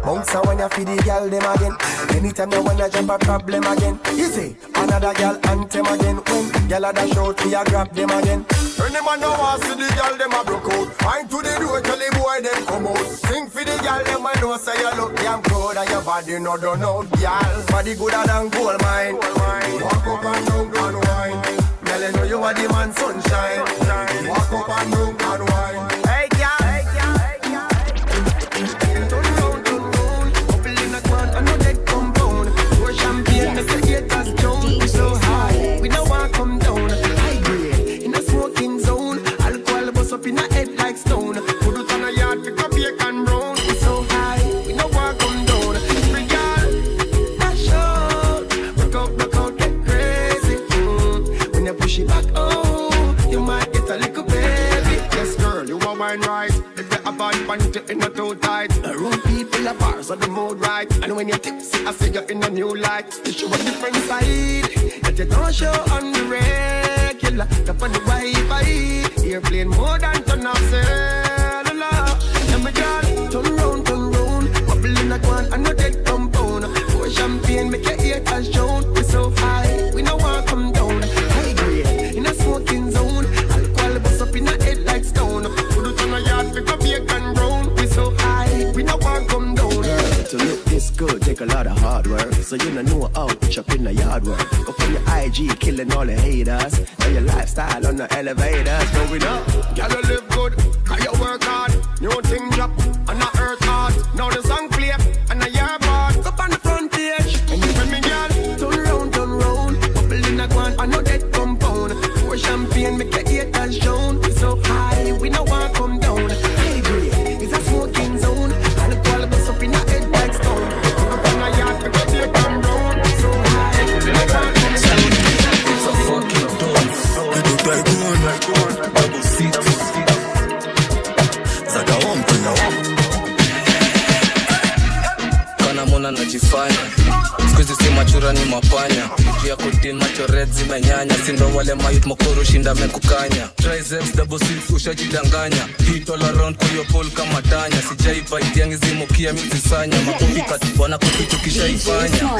Bounce when you feel the girl them again. Anytime you wanna jump a problem again. Easy. Another girl anthem again. When girl a dash out, we a grab them again. Any man no want see the girl them a broke out. Find to the door till the boy them come out. Sing for the girl them I know say you look damn good and your body no done out, girl. Body gooder than gold mine. Walk up and down and wine. Girl, you know you are the man sunshine. Walk up and down and wine. Hey girl, hey girl, hey girl. Turn round, bubble in the ground, I know that compound. Pour champagne, make the haters drown. So high, we no want come down. High grade in a smoking zone. Alcohol bust up in a head like stone. Put it on a yard, pick up bacon brown. We so high, we no want come down. Every girl, dash out, rock out, get crazy. When you push it back, oh, you might get a little baby. Yes, girl, you are wine right. If you have a panty, in not too tight. The room people are bars on the mood right. And when you're tipsy, I see you in a new light. You show a different side that you don't show on the regular. Top on the Wi-Fi, airplane mode and turn off cellular. And my girl, turn round, bubble in a one and no dead compound. Pour champagne, make your ear touch down. We so high, we no want come down. High grade in a smoking zone. Alcohol bust up in a head like stone. Put it on a yard, pick up bacon brown. We so high, we no want come down. Girl, to look this good, take a lot of hard work. So you know how to chop in the yard work. Up on your IG, killing all the haters. Now your lifestyle on the elevators going up. Girl, you live good, 'cause you work hard. New thing drop, and I earth hard. Now the song play, and I hear part. Up on the front page, and you with me, girl. Turn round, bubble in a guan, I know that compound. Pour champagne, make your haters drown. We so high, we no want come down. High grade, it's a smoking zone. Alcohol bust up in a head like stone. Up on a yard, pick up bacon brown. We so high, we no want come down. It's a fucking dance. You do tycoon, double six. Zaga one, Kana mona najifanya skuizi si machura ni mapanya juu ya kutin macho red zimenyanya sindo wale mayut mokoro shinda mekukanya triceps double six ushajidanganya hit all around kwa hiyo pole kama tanya sijai bite yangu zimukia mizisanya makofi katibona kupitukishaifanya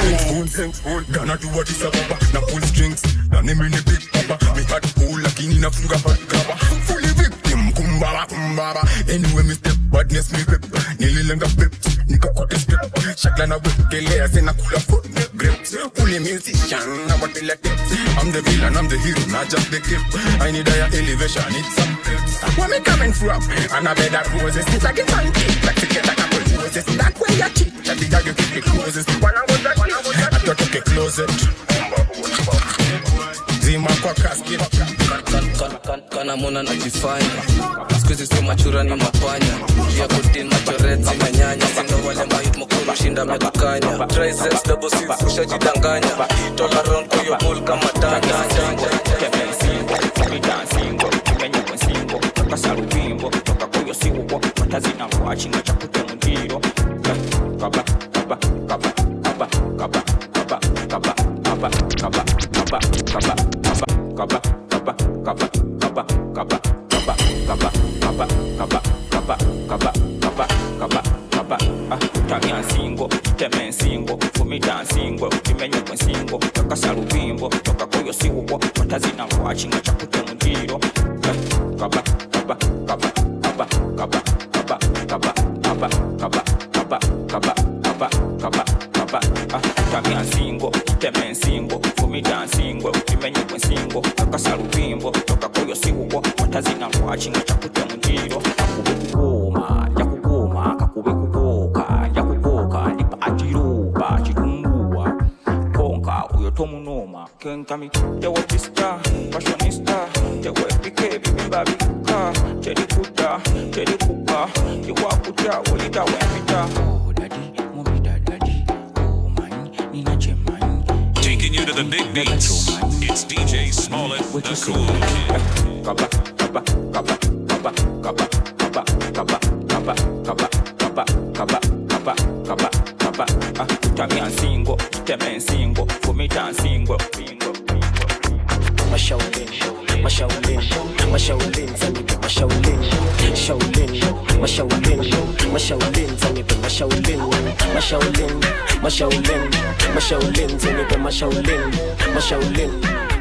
Gana tu what is ababa na pull strings na mimi ni big papa mi hot cool lakini nafunga fat grabber fully victim kumba Baba, baba. Anyway, me step, badness me grip. Nililenga pip, nikakota step. Shakla na whip, kelea sina kula foot grips. Fully musician, na watela tips. I'm the villain, I'm the hero, not just the kid. I need higher elevation, it's up. Where me coming from? And I better roses. It's like a pancake, like to get a couple roses. That way you cheat, that the dog you keep the closest. One I was I thought to get closet. Zima kwa casket. Kana mona najifanya skuizi si machura ni mapanya ya kutin machoret zimenyanya sindo wale mayut mokuru shinda mekukanya triceps double six ushajidanganya tola round kwa yo bull kama tanya. Taking you to the big beats. It's DJ Smollett, the cool kid. Mashaulin, Mashaulin, Mashaulin, zanipe Mashaulin, Shaulin, Mashaulin, Mashaulin, zanipe Mashaulin, Mashaulin, Mashaulin, Mashaulin, zanipe Mashaulin, Mashaulin,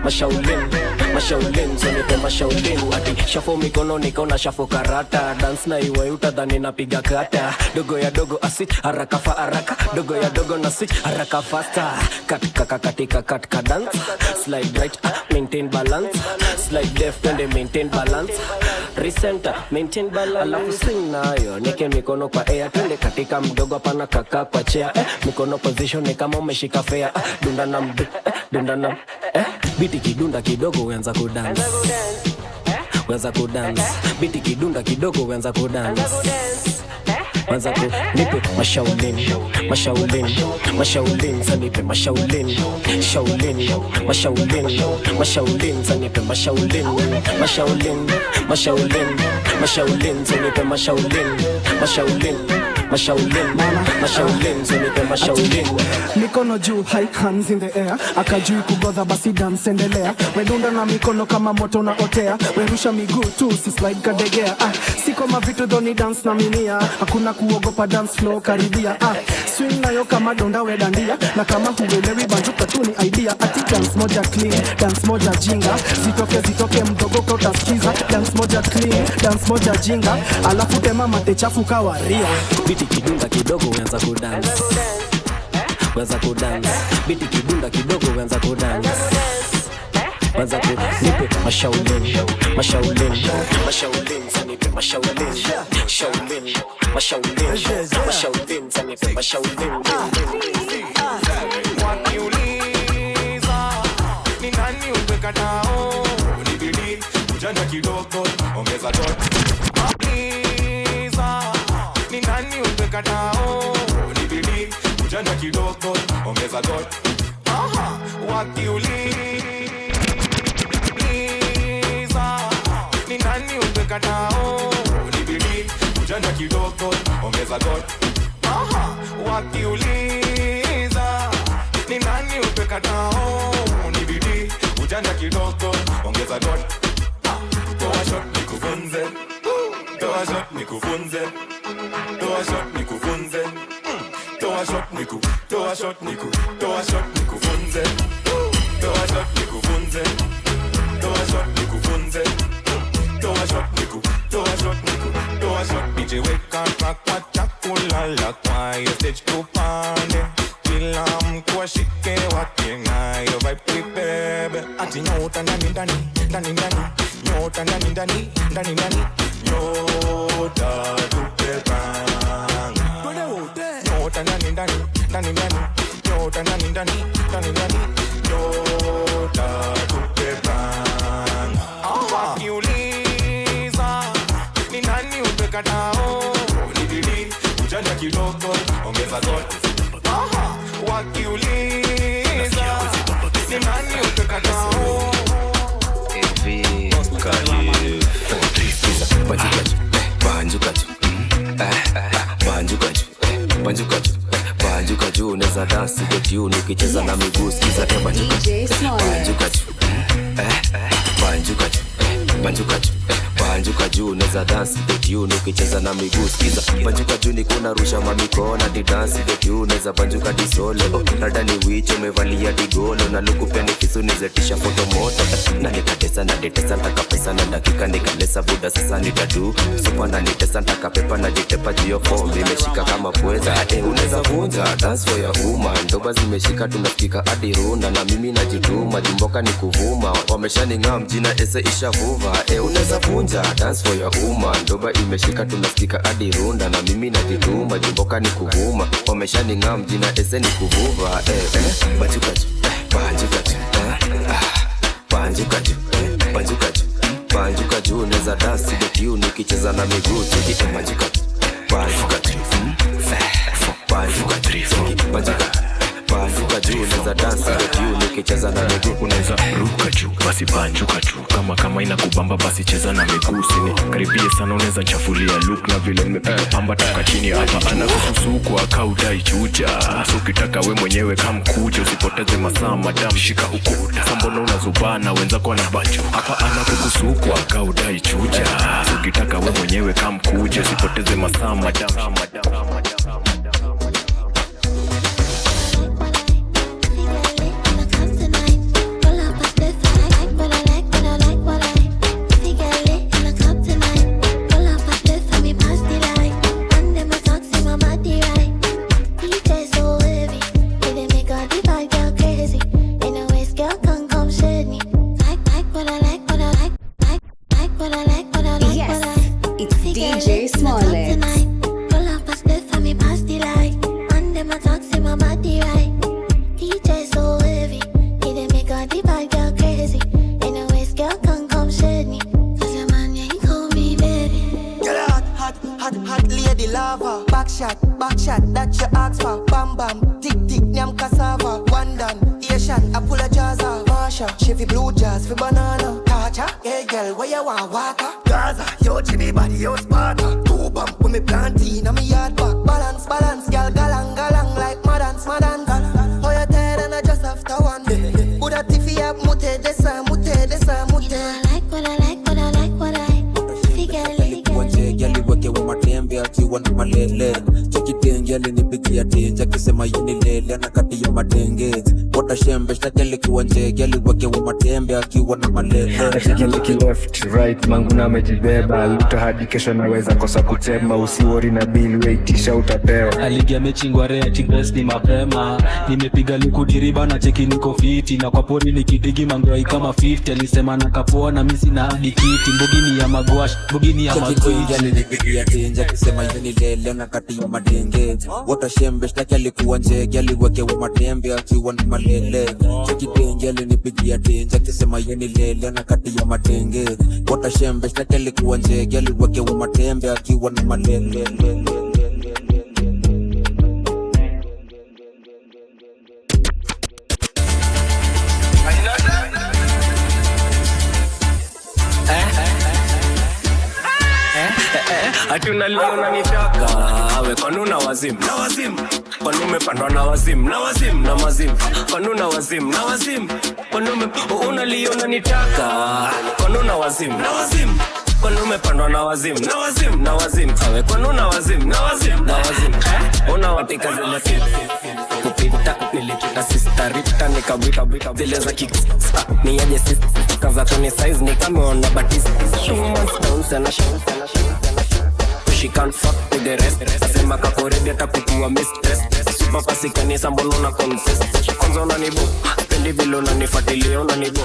Mashaulin, Mashaulin, zanipe Mashaulin. Ati shafo mikono niko na shafo karata, dance na iwe utadhani napiga kata, dogo ya dogo asit haraka fa haraka, dogo ya dogo na switch haraka faster, katika katika katika dance, slide right maintain balance, slide left and maintain balance, recenter maintain balance, alafu swing nayo nike mikono kwa air, twende katika mdogo hapana kaka kwa chair, mikono position ni kama umeshika fair, dunda na mdu, dunda na biti kidunda kidogo uanza kudance, uanza kudance, biti kidunda kidogo uanza kudance, uanza ku nipe Mashaulin, Mashaulin, Mashaulin, zanipe Mashaulin, Shaulin, Mashaulin, Mashaulin, zanipe Mashaulin, Mashaulin, Mashaulin, Mashaulin, zanipe Mashaulin, Mashaulin, Mashaulin, Mashaulin, zanipe Mashaulin. Mikono juu, high hands in the air, akajui kugodha basi dance endelea, wedunda na mikono kama moto na otea, werusha miguu tu si slide kadegea, siko mavitu dhoni dance na minia, hakuna kuogopa dance floor karibia, swing nayo kama donda we dandia, na kama huelewi banjuka tu ni idea, ati dance moja clean, dance moja jinga, zitoke zitoke mdogo utasikiza, dance moja clean, dance moja jinga, alafu tema mate chafu kawaria. Biti kidunda kidogo uanza kudance, uanza kudance, biti kidunda kidogo uanza kudance, uanza ku nipe Mashaulin, Mashaulin, Mashaulin, zanipe Mashaulin, Shaulin, Mashaulin, Mashaulin, zanipe Mashaulin. Wakiuliza ni nani uweka nao, ni bidii ujanja kidogo ongeza dot. Wakiuliza ni nani uweka nao, ni bidii ujanja kidogo ongeza dot. Aha, wakiuliza ni nani uweka nao, ni bidii ujanja kidogo ongeza dot. Aha, wakiuliza ni nani uweka nao, ni bidii ujanja kidogo ongeza dot. Toa shot nikufunze, toa shot nikufunze, toa shot nikufunze, toa shot niku, toa shot niku, toa shot nikufunze, toa shot nikufunze, toa shot nikufunze, Toa shot niku, toa shot niku, toa shot. DJ weka track kwa chakula la kwa hiyo stage tupande. Kila mtu ashike wake na hiyo vibe tuibebe. Ati nyota ndani ndani, ndani ndani. Nyota ndani ndani, ndani ndani. Nyota tupepanga. Nyota ndani ndani, ndani ndani. Nyota ndani ndani, ndani ndani. Nyota tupepanga. Wakiuliza ni nani upeka tao, ni bidii ujanja kidogo ongeza zote. Wakiuliza ni nani upeka tao. Banjuka juu neza dance with you nikicheza na miguu sikiza te banjuka banjuka juu banjuka juu banjuka juu banjuka juu neza dance with you nikicheza na miguu sikiza banjuka juu nikuna rusha mamikona di dance with you neza banjuka di solo rada ni wicho umevalia digolo na luku pia ni kisu nizetisha foto moto na nikatesa na detesa ntaka pesa na dakika nikalesa buda sasa nitadu supa na nitesa ntaka pepa na jitepa juu ya form imeshika kama pweza unaweza vunja dance for your woman ndoba zimeshika tunasikika hadi runda na mimi najituma jumboka ni kuvuma wameshaning'aa mjina ese ishavuva unaweza vunja dance for your woman ndoba imeshika tunasikika hadi runda na mimi najituma jumboka ni kuvuma wameshaning'aa mjina ese ni kuvuva banjuka juu banjuka juu banjuka juu banjuka juu banjuka juu neza dance with you nikicheza na miguu cheki banjuka banjuka juu banjuka juu banjuka banjuka juu neza dance with you nikicheza na miguu. Unaweza ruka juu basi banjuka juu kama kama inakubamba basi cheza na miguu sini karibie sana unaweza nchafulia look na vile nimepiga pamba toka chini hapa ana kususukwa kaudai chuja so ukitaka we mwenyewe kamkuja usipoteze masaa madam shika ukuta sambono unazubana wenzako na banju hapa ana kukusukwa kaudai chuja so ukitaka we mwenyewe kamkuja usipoteze masaa madam. DJ Smollett. Pull up a spliff and me pass the light. And them a talk, say my body right. DJ so heavy, he dey make all the bad girl crazy. Anyways, girl can come shade me. Cause your man, yeah, he call me baby. Girl, hot, hot, hot, hot lady lava. Back shot, that you ask for. Bam, bam, tick, tick, nyam cassava. One done, Asian, I pull a jazza. Marsha, she fi blue jazz, fi banana. Tacha, hey girl, where you want water? Gaza, yo Jimmy body, yo Sparta. Two bump when me planting on me yard back. Balance, balance, girl, galang, galang like madans, madans. Oh, you tired and I just after one. Put a tiffy up, mute, desa, mute, desa, mute. You know I like what I like, what I like, what I. Girl, weke wa matembe akiwa na malele. Cheki tenge alinipigia tenje akisema yeye ni lele na kati ya madenge. Wata shembe shtaki likiwa nje girl weke wa matembe akiwa na malele. Nacheki liki left right mangu na amejibeba luta hadi kesho naweza kosa kutema usiwori na bill waitisha utapewa. Aligia mechingwa reti best ni mapema nimepiga luku diriba na cheki niko fiti na kwa pori nikidigi mangoi kama 50 alisema na kapoa na mimi sina hadi kiti mbugi ni ya magwash mbugi ni ya magwash. Alinipigia tenje akisema yeye ni lele na kati ya madenge. Wata shembe shtaki alikuwa nje aliweke wa matembe akiwa na malele. Cheki tenge alinipigia tenje akisema yeye ni lele na kati ya madenge. Wata shembe shtaki alikuwa nje aliweke wa matembe akiwa na malele. Ati unalia unanitaka we kwani una wazimu na wazimu kwani umepandwa na wazimu na wazimu na mazimu kwani una wazimu na wazimu kwani unalia unanitaka kwani una wazimu na wazimu kwani umepandwa na wazimu na wazimu na wazimu we kwani una wazimu na wazimu na wazimu una watika zile kupita nilipita sister Rita nikawika zile za kik ni aje sis kaza tuni size nikameona batista 2 months down sana she can't fuck with the rest. Sema kakoredi atakutua mistress. Super pasi kanisa mbona una confess. Kwanza unanibo pendi vile unanifuatilia unanibo.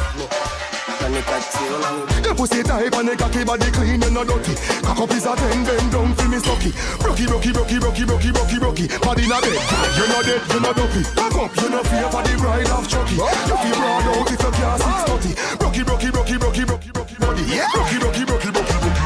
Your pussy tight and the cocky body clean, you no dirty. Cock up is a 10, bend down for me stocky. Brocky, brocky, brocky, brocky, brocky, brocky, brocky. Body in a bed, you no dead, you no dopey. Cock up, you no fear for the bride of Chucky. You feel broad out if you can't 630. Brocky, brocky, brocky, brocky, brocky, brocky, body. Brocky, brocky, brocky, brocky, brocky.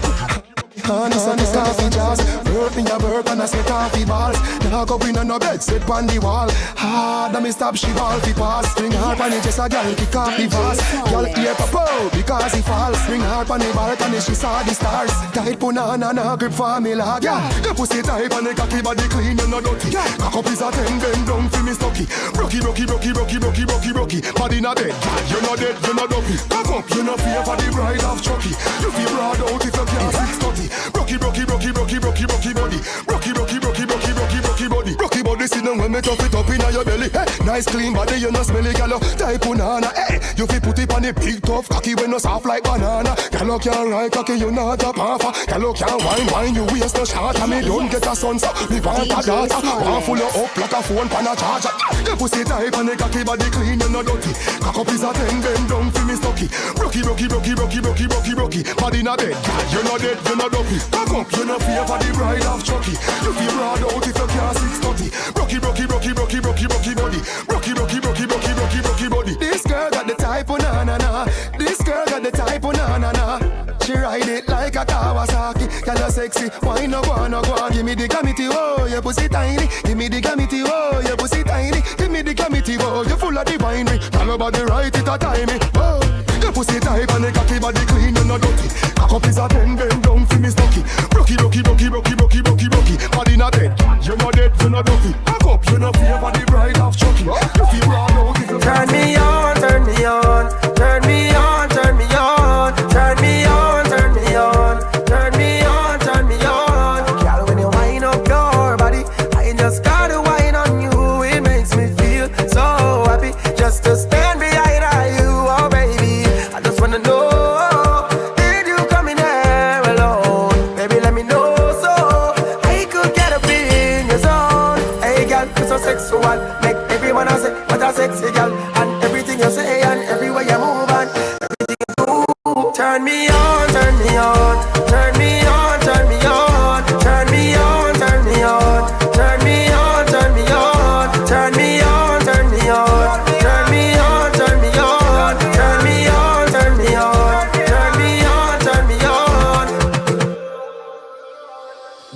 And it's on the coffee jazz. Work me a work and I set off the balls. Now go in on no bed, sit on the wall. Hard and me stop she ball fi pass. Bring her pan it just a girl kick off the vase. Girl ear pop out because he falls. Bring her pan the balcony she saw the stars. Tight punana na grip for me lad. Yeah, your pussy tight and the cocky body clean, you no dirty. Cock up is a 10, bend down fi me stocky. Brocky, brocky, brocky, brocky, brocky, brocky, brocky. Body in a bed, you no dead, you no dopey. Cock up, you no fear for the bride of Chucky. You feel broad out if you can't 630. Brocky, brocky, brocky, brocky, brocky, brocky body. Brocky, brocky, brocky, brocky, brocky, brocky body. Brocky body sit down when me tough it up inna your belly. Hey, nice clean body, you no smelly gyal. Type punana, hey. You fi put it on the big tough cocky when no soft like banana. Gyal can't ride cocky, you not a puffer. Gyal can't wine, wine you waist no short. And me don't get a son, so me want a daughter. Want full up like a phone pan a charger. Your pussy tight and the cocky body clean, you no dirty. Cock up is a 10, bend down fi me stocky. Brocky, brocky, brocky, brocky, brocky, brocky, brocky. Body inna bed, you no dead, you no dopey. Cock up, you no fear for the bride of Chucky. You feel broad out if you can't 630. Brocky, brocky, brocky, brocky, brocky, brocky body. Brocky, brocky, brocky, brocky, brocky, brocky body. This girl got the type of na na na. This girl got the type of na na na. She ride it like a Kawasaki. Girl you sexy, why no go no go? Give me the gamity, oh your pussy tiny. Give me the gamity, oh your pussy tiny. Give me the gamity, oh you full of divinery. Girl your body right it a timey. Oh, your pussy tight and the cocky body clean, you no dirty. Cock up is a 10, bend down fi me stocky. Brocky, brocky, brocky, brocky, brocky, brocky, brocky. Body in a bed, you no dead, you no dopey. Cock up, you no fear for the bride of Chucky. You feel broad out if you turn me on, turn me on, turn me on, turn me on, turn me on, turn me on, turn me on, turn me on. Girl, when you wind up your body, I just gotta wine on you. It makes me feel so happy just to stand behind you, oh baby. I just wanna know, did you come in here alone? Baby, let me know so I could get up in your zone. Hey girl, you're so sexual, make everyone else say what a sexy girl. And everything you say and everywhere you move and everything you do. Turn me on, turn me on, turn me on, turn me on, turn me on, turn me on, turn me on, turn me on, turn me on, turn me on, turn me on, turn me on, turn me on, turn me on, turn me on, turn me on.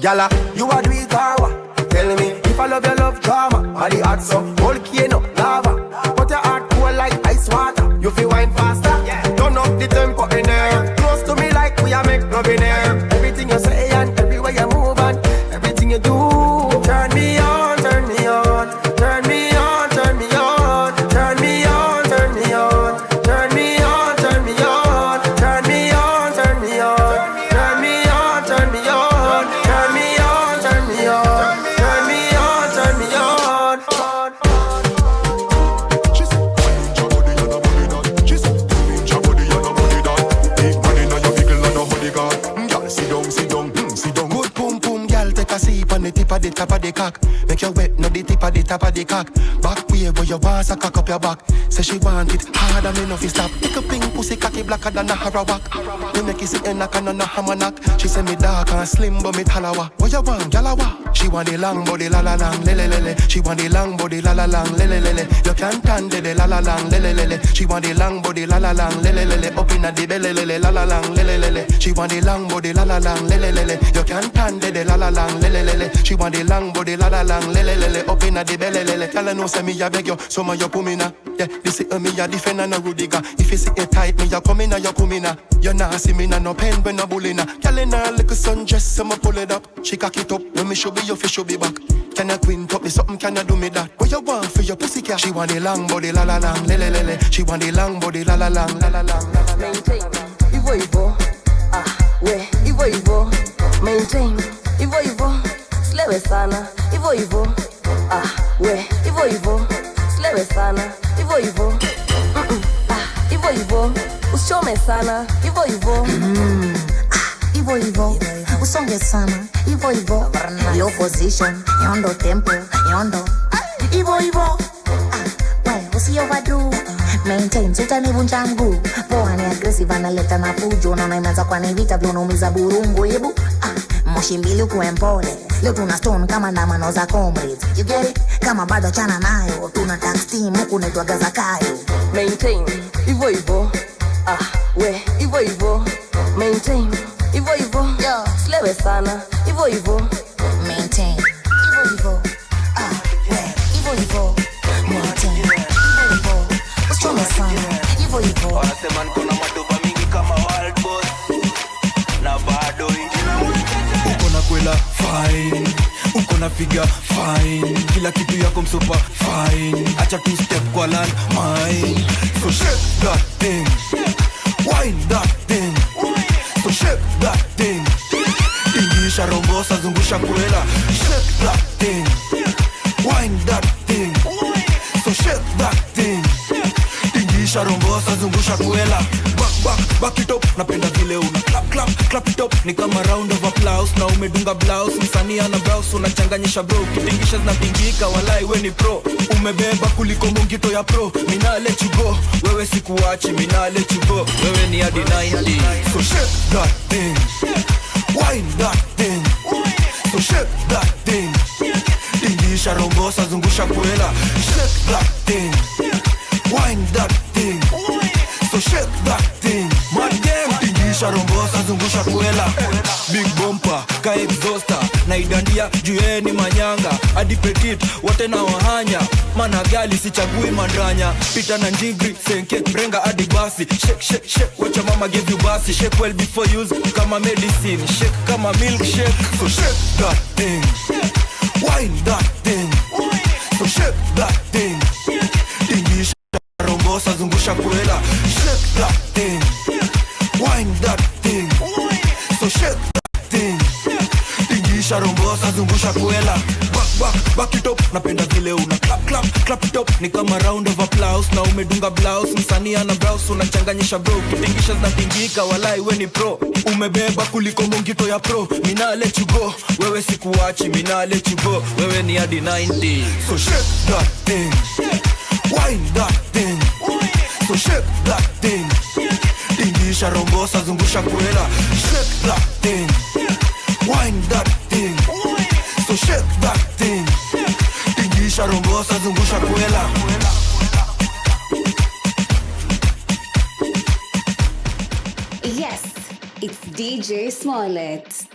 Gala, you a do it or what? Tell me if I love your love drama. Body hot so volcano lava, but your heart cold like ice water. You feel wine faster, turn up the tempo in here. Close to me like we are make love in here. Everything you say and everywhere you move and everything you do. Turn me on, turn me on, turn me on, turn me on, turn me on, turn me on, turn me on, turn me on, turn me on, turn me on, turn me on, turn me on, turn me on, turn me on, turn me on, turn me on. She said, "Your body, you no body that." She said, "Your body, you no body that." Big money now your vehicle and no bodyguard. Girl, sit down, sit down, sit down. Good pum pum, girl, take a sip on the tip of the top of the cock. Make you wet, no the tip of the top of the cock. Back way where you want, so cock up your back. Say she want it hard and me no fi stop. Pick a pink pussy cocky blacker than a harawak. Me make it sit in a can and a hammer knock. She say me dark and slim but me talawa. What you want, gyal? She want the long body la la lang lele lele. She want the long body la la lang lele lele. You can't tan de la la lang lele lele. She want the long body la la lang lele lele. Up inna the belly lele la la lang lele lele. She want the long body la la lang lele lele. You can't tan de la la lang lele lele. She want the long body la la lang lele lele. Up inna the belly lele. Gyal know say me a beg you, so man you put me na. Yeah, this is me a defend and a Rudiger. If you see it tight, me a come inna you come inna. You nah see me na no pen when no bully na. Gyal inna little sundress, so me pull it up. She cock it up when me should be your fish should be back. Can I queen top me something? Can I do me that? What you want for your pussy cat? She want the long body la la lang lele lele. She want the long body la la lang la la lang la la. Maintain, ivo ivo, ah we ivo ivo. Maintain, ivo ivo, slewe sana, ivo ivo, ah we ivo ivo, slewe Usilewe sana, hivyo hivyo. Ah, hivyo hivyo. Usichome sana, hivyo hivyo. Hivyo hivyo, usonge sana, hivyo hivyo. Yo position, yondo tempo, yondo. Hivyo hivyo. Ah, we usi overdo. Maintain, utanivunja mguu. Poa ni aggressive, analeta na fujo. Naona imeanza kwa ni vita, vile unaumiza burungu. Hebu, ah, moshi mbili ukuwe mpole. Leo tuna stone kama ndamano za comrades. You get it? Kama bado chana nayo. Tuna tax team, huku naitwa Gaza Kayo. Maintain, hivyo hivyo. Ah, we, hivyo hivyo. Maintain, hivyo hivyo. Usilewe sana, hivyo hivyo. Maintain, hivyo hivyo. Ah, we, hivyo hivyo. Maintain, hivyo hivyo. Usichome sana, hivyo hivyo. Wanasema niko na madoba mingi kama wild boss na bado uko na kwela fine, uko na figa fine, kila kitu yako msopa fine, acha two step kwa land mine. So shake that thing, wine that thing, so shake that thing, tingisha rombosa zungusha kwela. Shake that thing, wine that thing, so shake that thing, tingisha rombosa zungusha kwela. Back back back it up, napenda vile una clap clap clap it up, ni kama round of applause na umedunga blouse, msanii ana blouse unachanganyisha bro, kitingisha zinatingika walai we ni pro, umebeba kuliko mungito ya pro, mina let you go, wewe sikuachi, mina let you go, wewe ni hadi 90. So shake that thing, wine that thing, so shake that thing, tingisha rombosa zungusha kwela. Shake that thing, wine that thing, so shake that thing, mad gang, tingisha rombosa zungusha kwela. Big bumper ka exhauster na idandia juu yeye ni manyanga, hadi petit wote na wahanya, mana gali sichagui mandranya, pita na njigri senke mrenga hadi basi. Shake shake shake wacha mama give you basi, shake well before use kama medicine, shake kama milkshake. So shake that thing, wine that thing, so shake that thing, tingisha rombosa zungusha kwela. Shake that thing, wine that thing, so shake that thing, tingisha rombosa zungusha kwela. Back back back it up, napenda vile una clap clap clap it up, ni kama round of applause na umedunga blouse, msanii ana blouse unachanganyisha bro, kitingisha zinatingika walai we ni pro, umebeba kuliko mungito ya pro, mina let you go, wewe sikuachi, mina let you go, wewe ni hadi 90. So shake that thing, wine that thing, so shake that thing, tingisha rombosa zungusha kwela. Shake that thing, wine that thing, so shake that thing, tingisha rombosa zungusha kwela. Yes, it's DJ Smollett.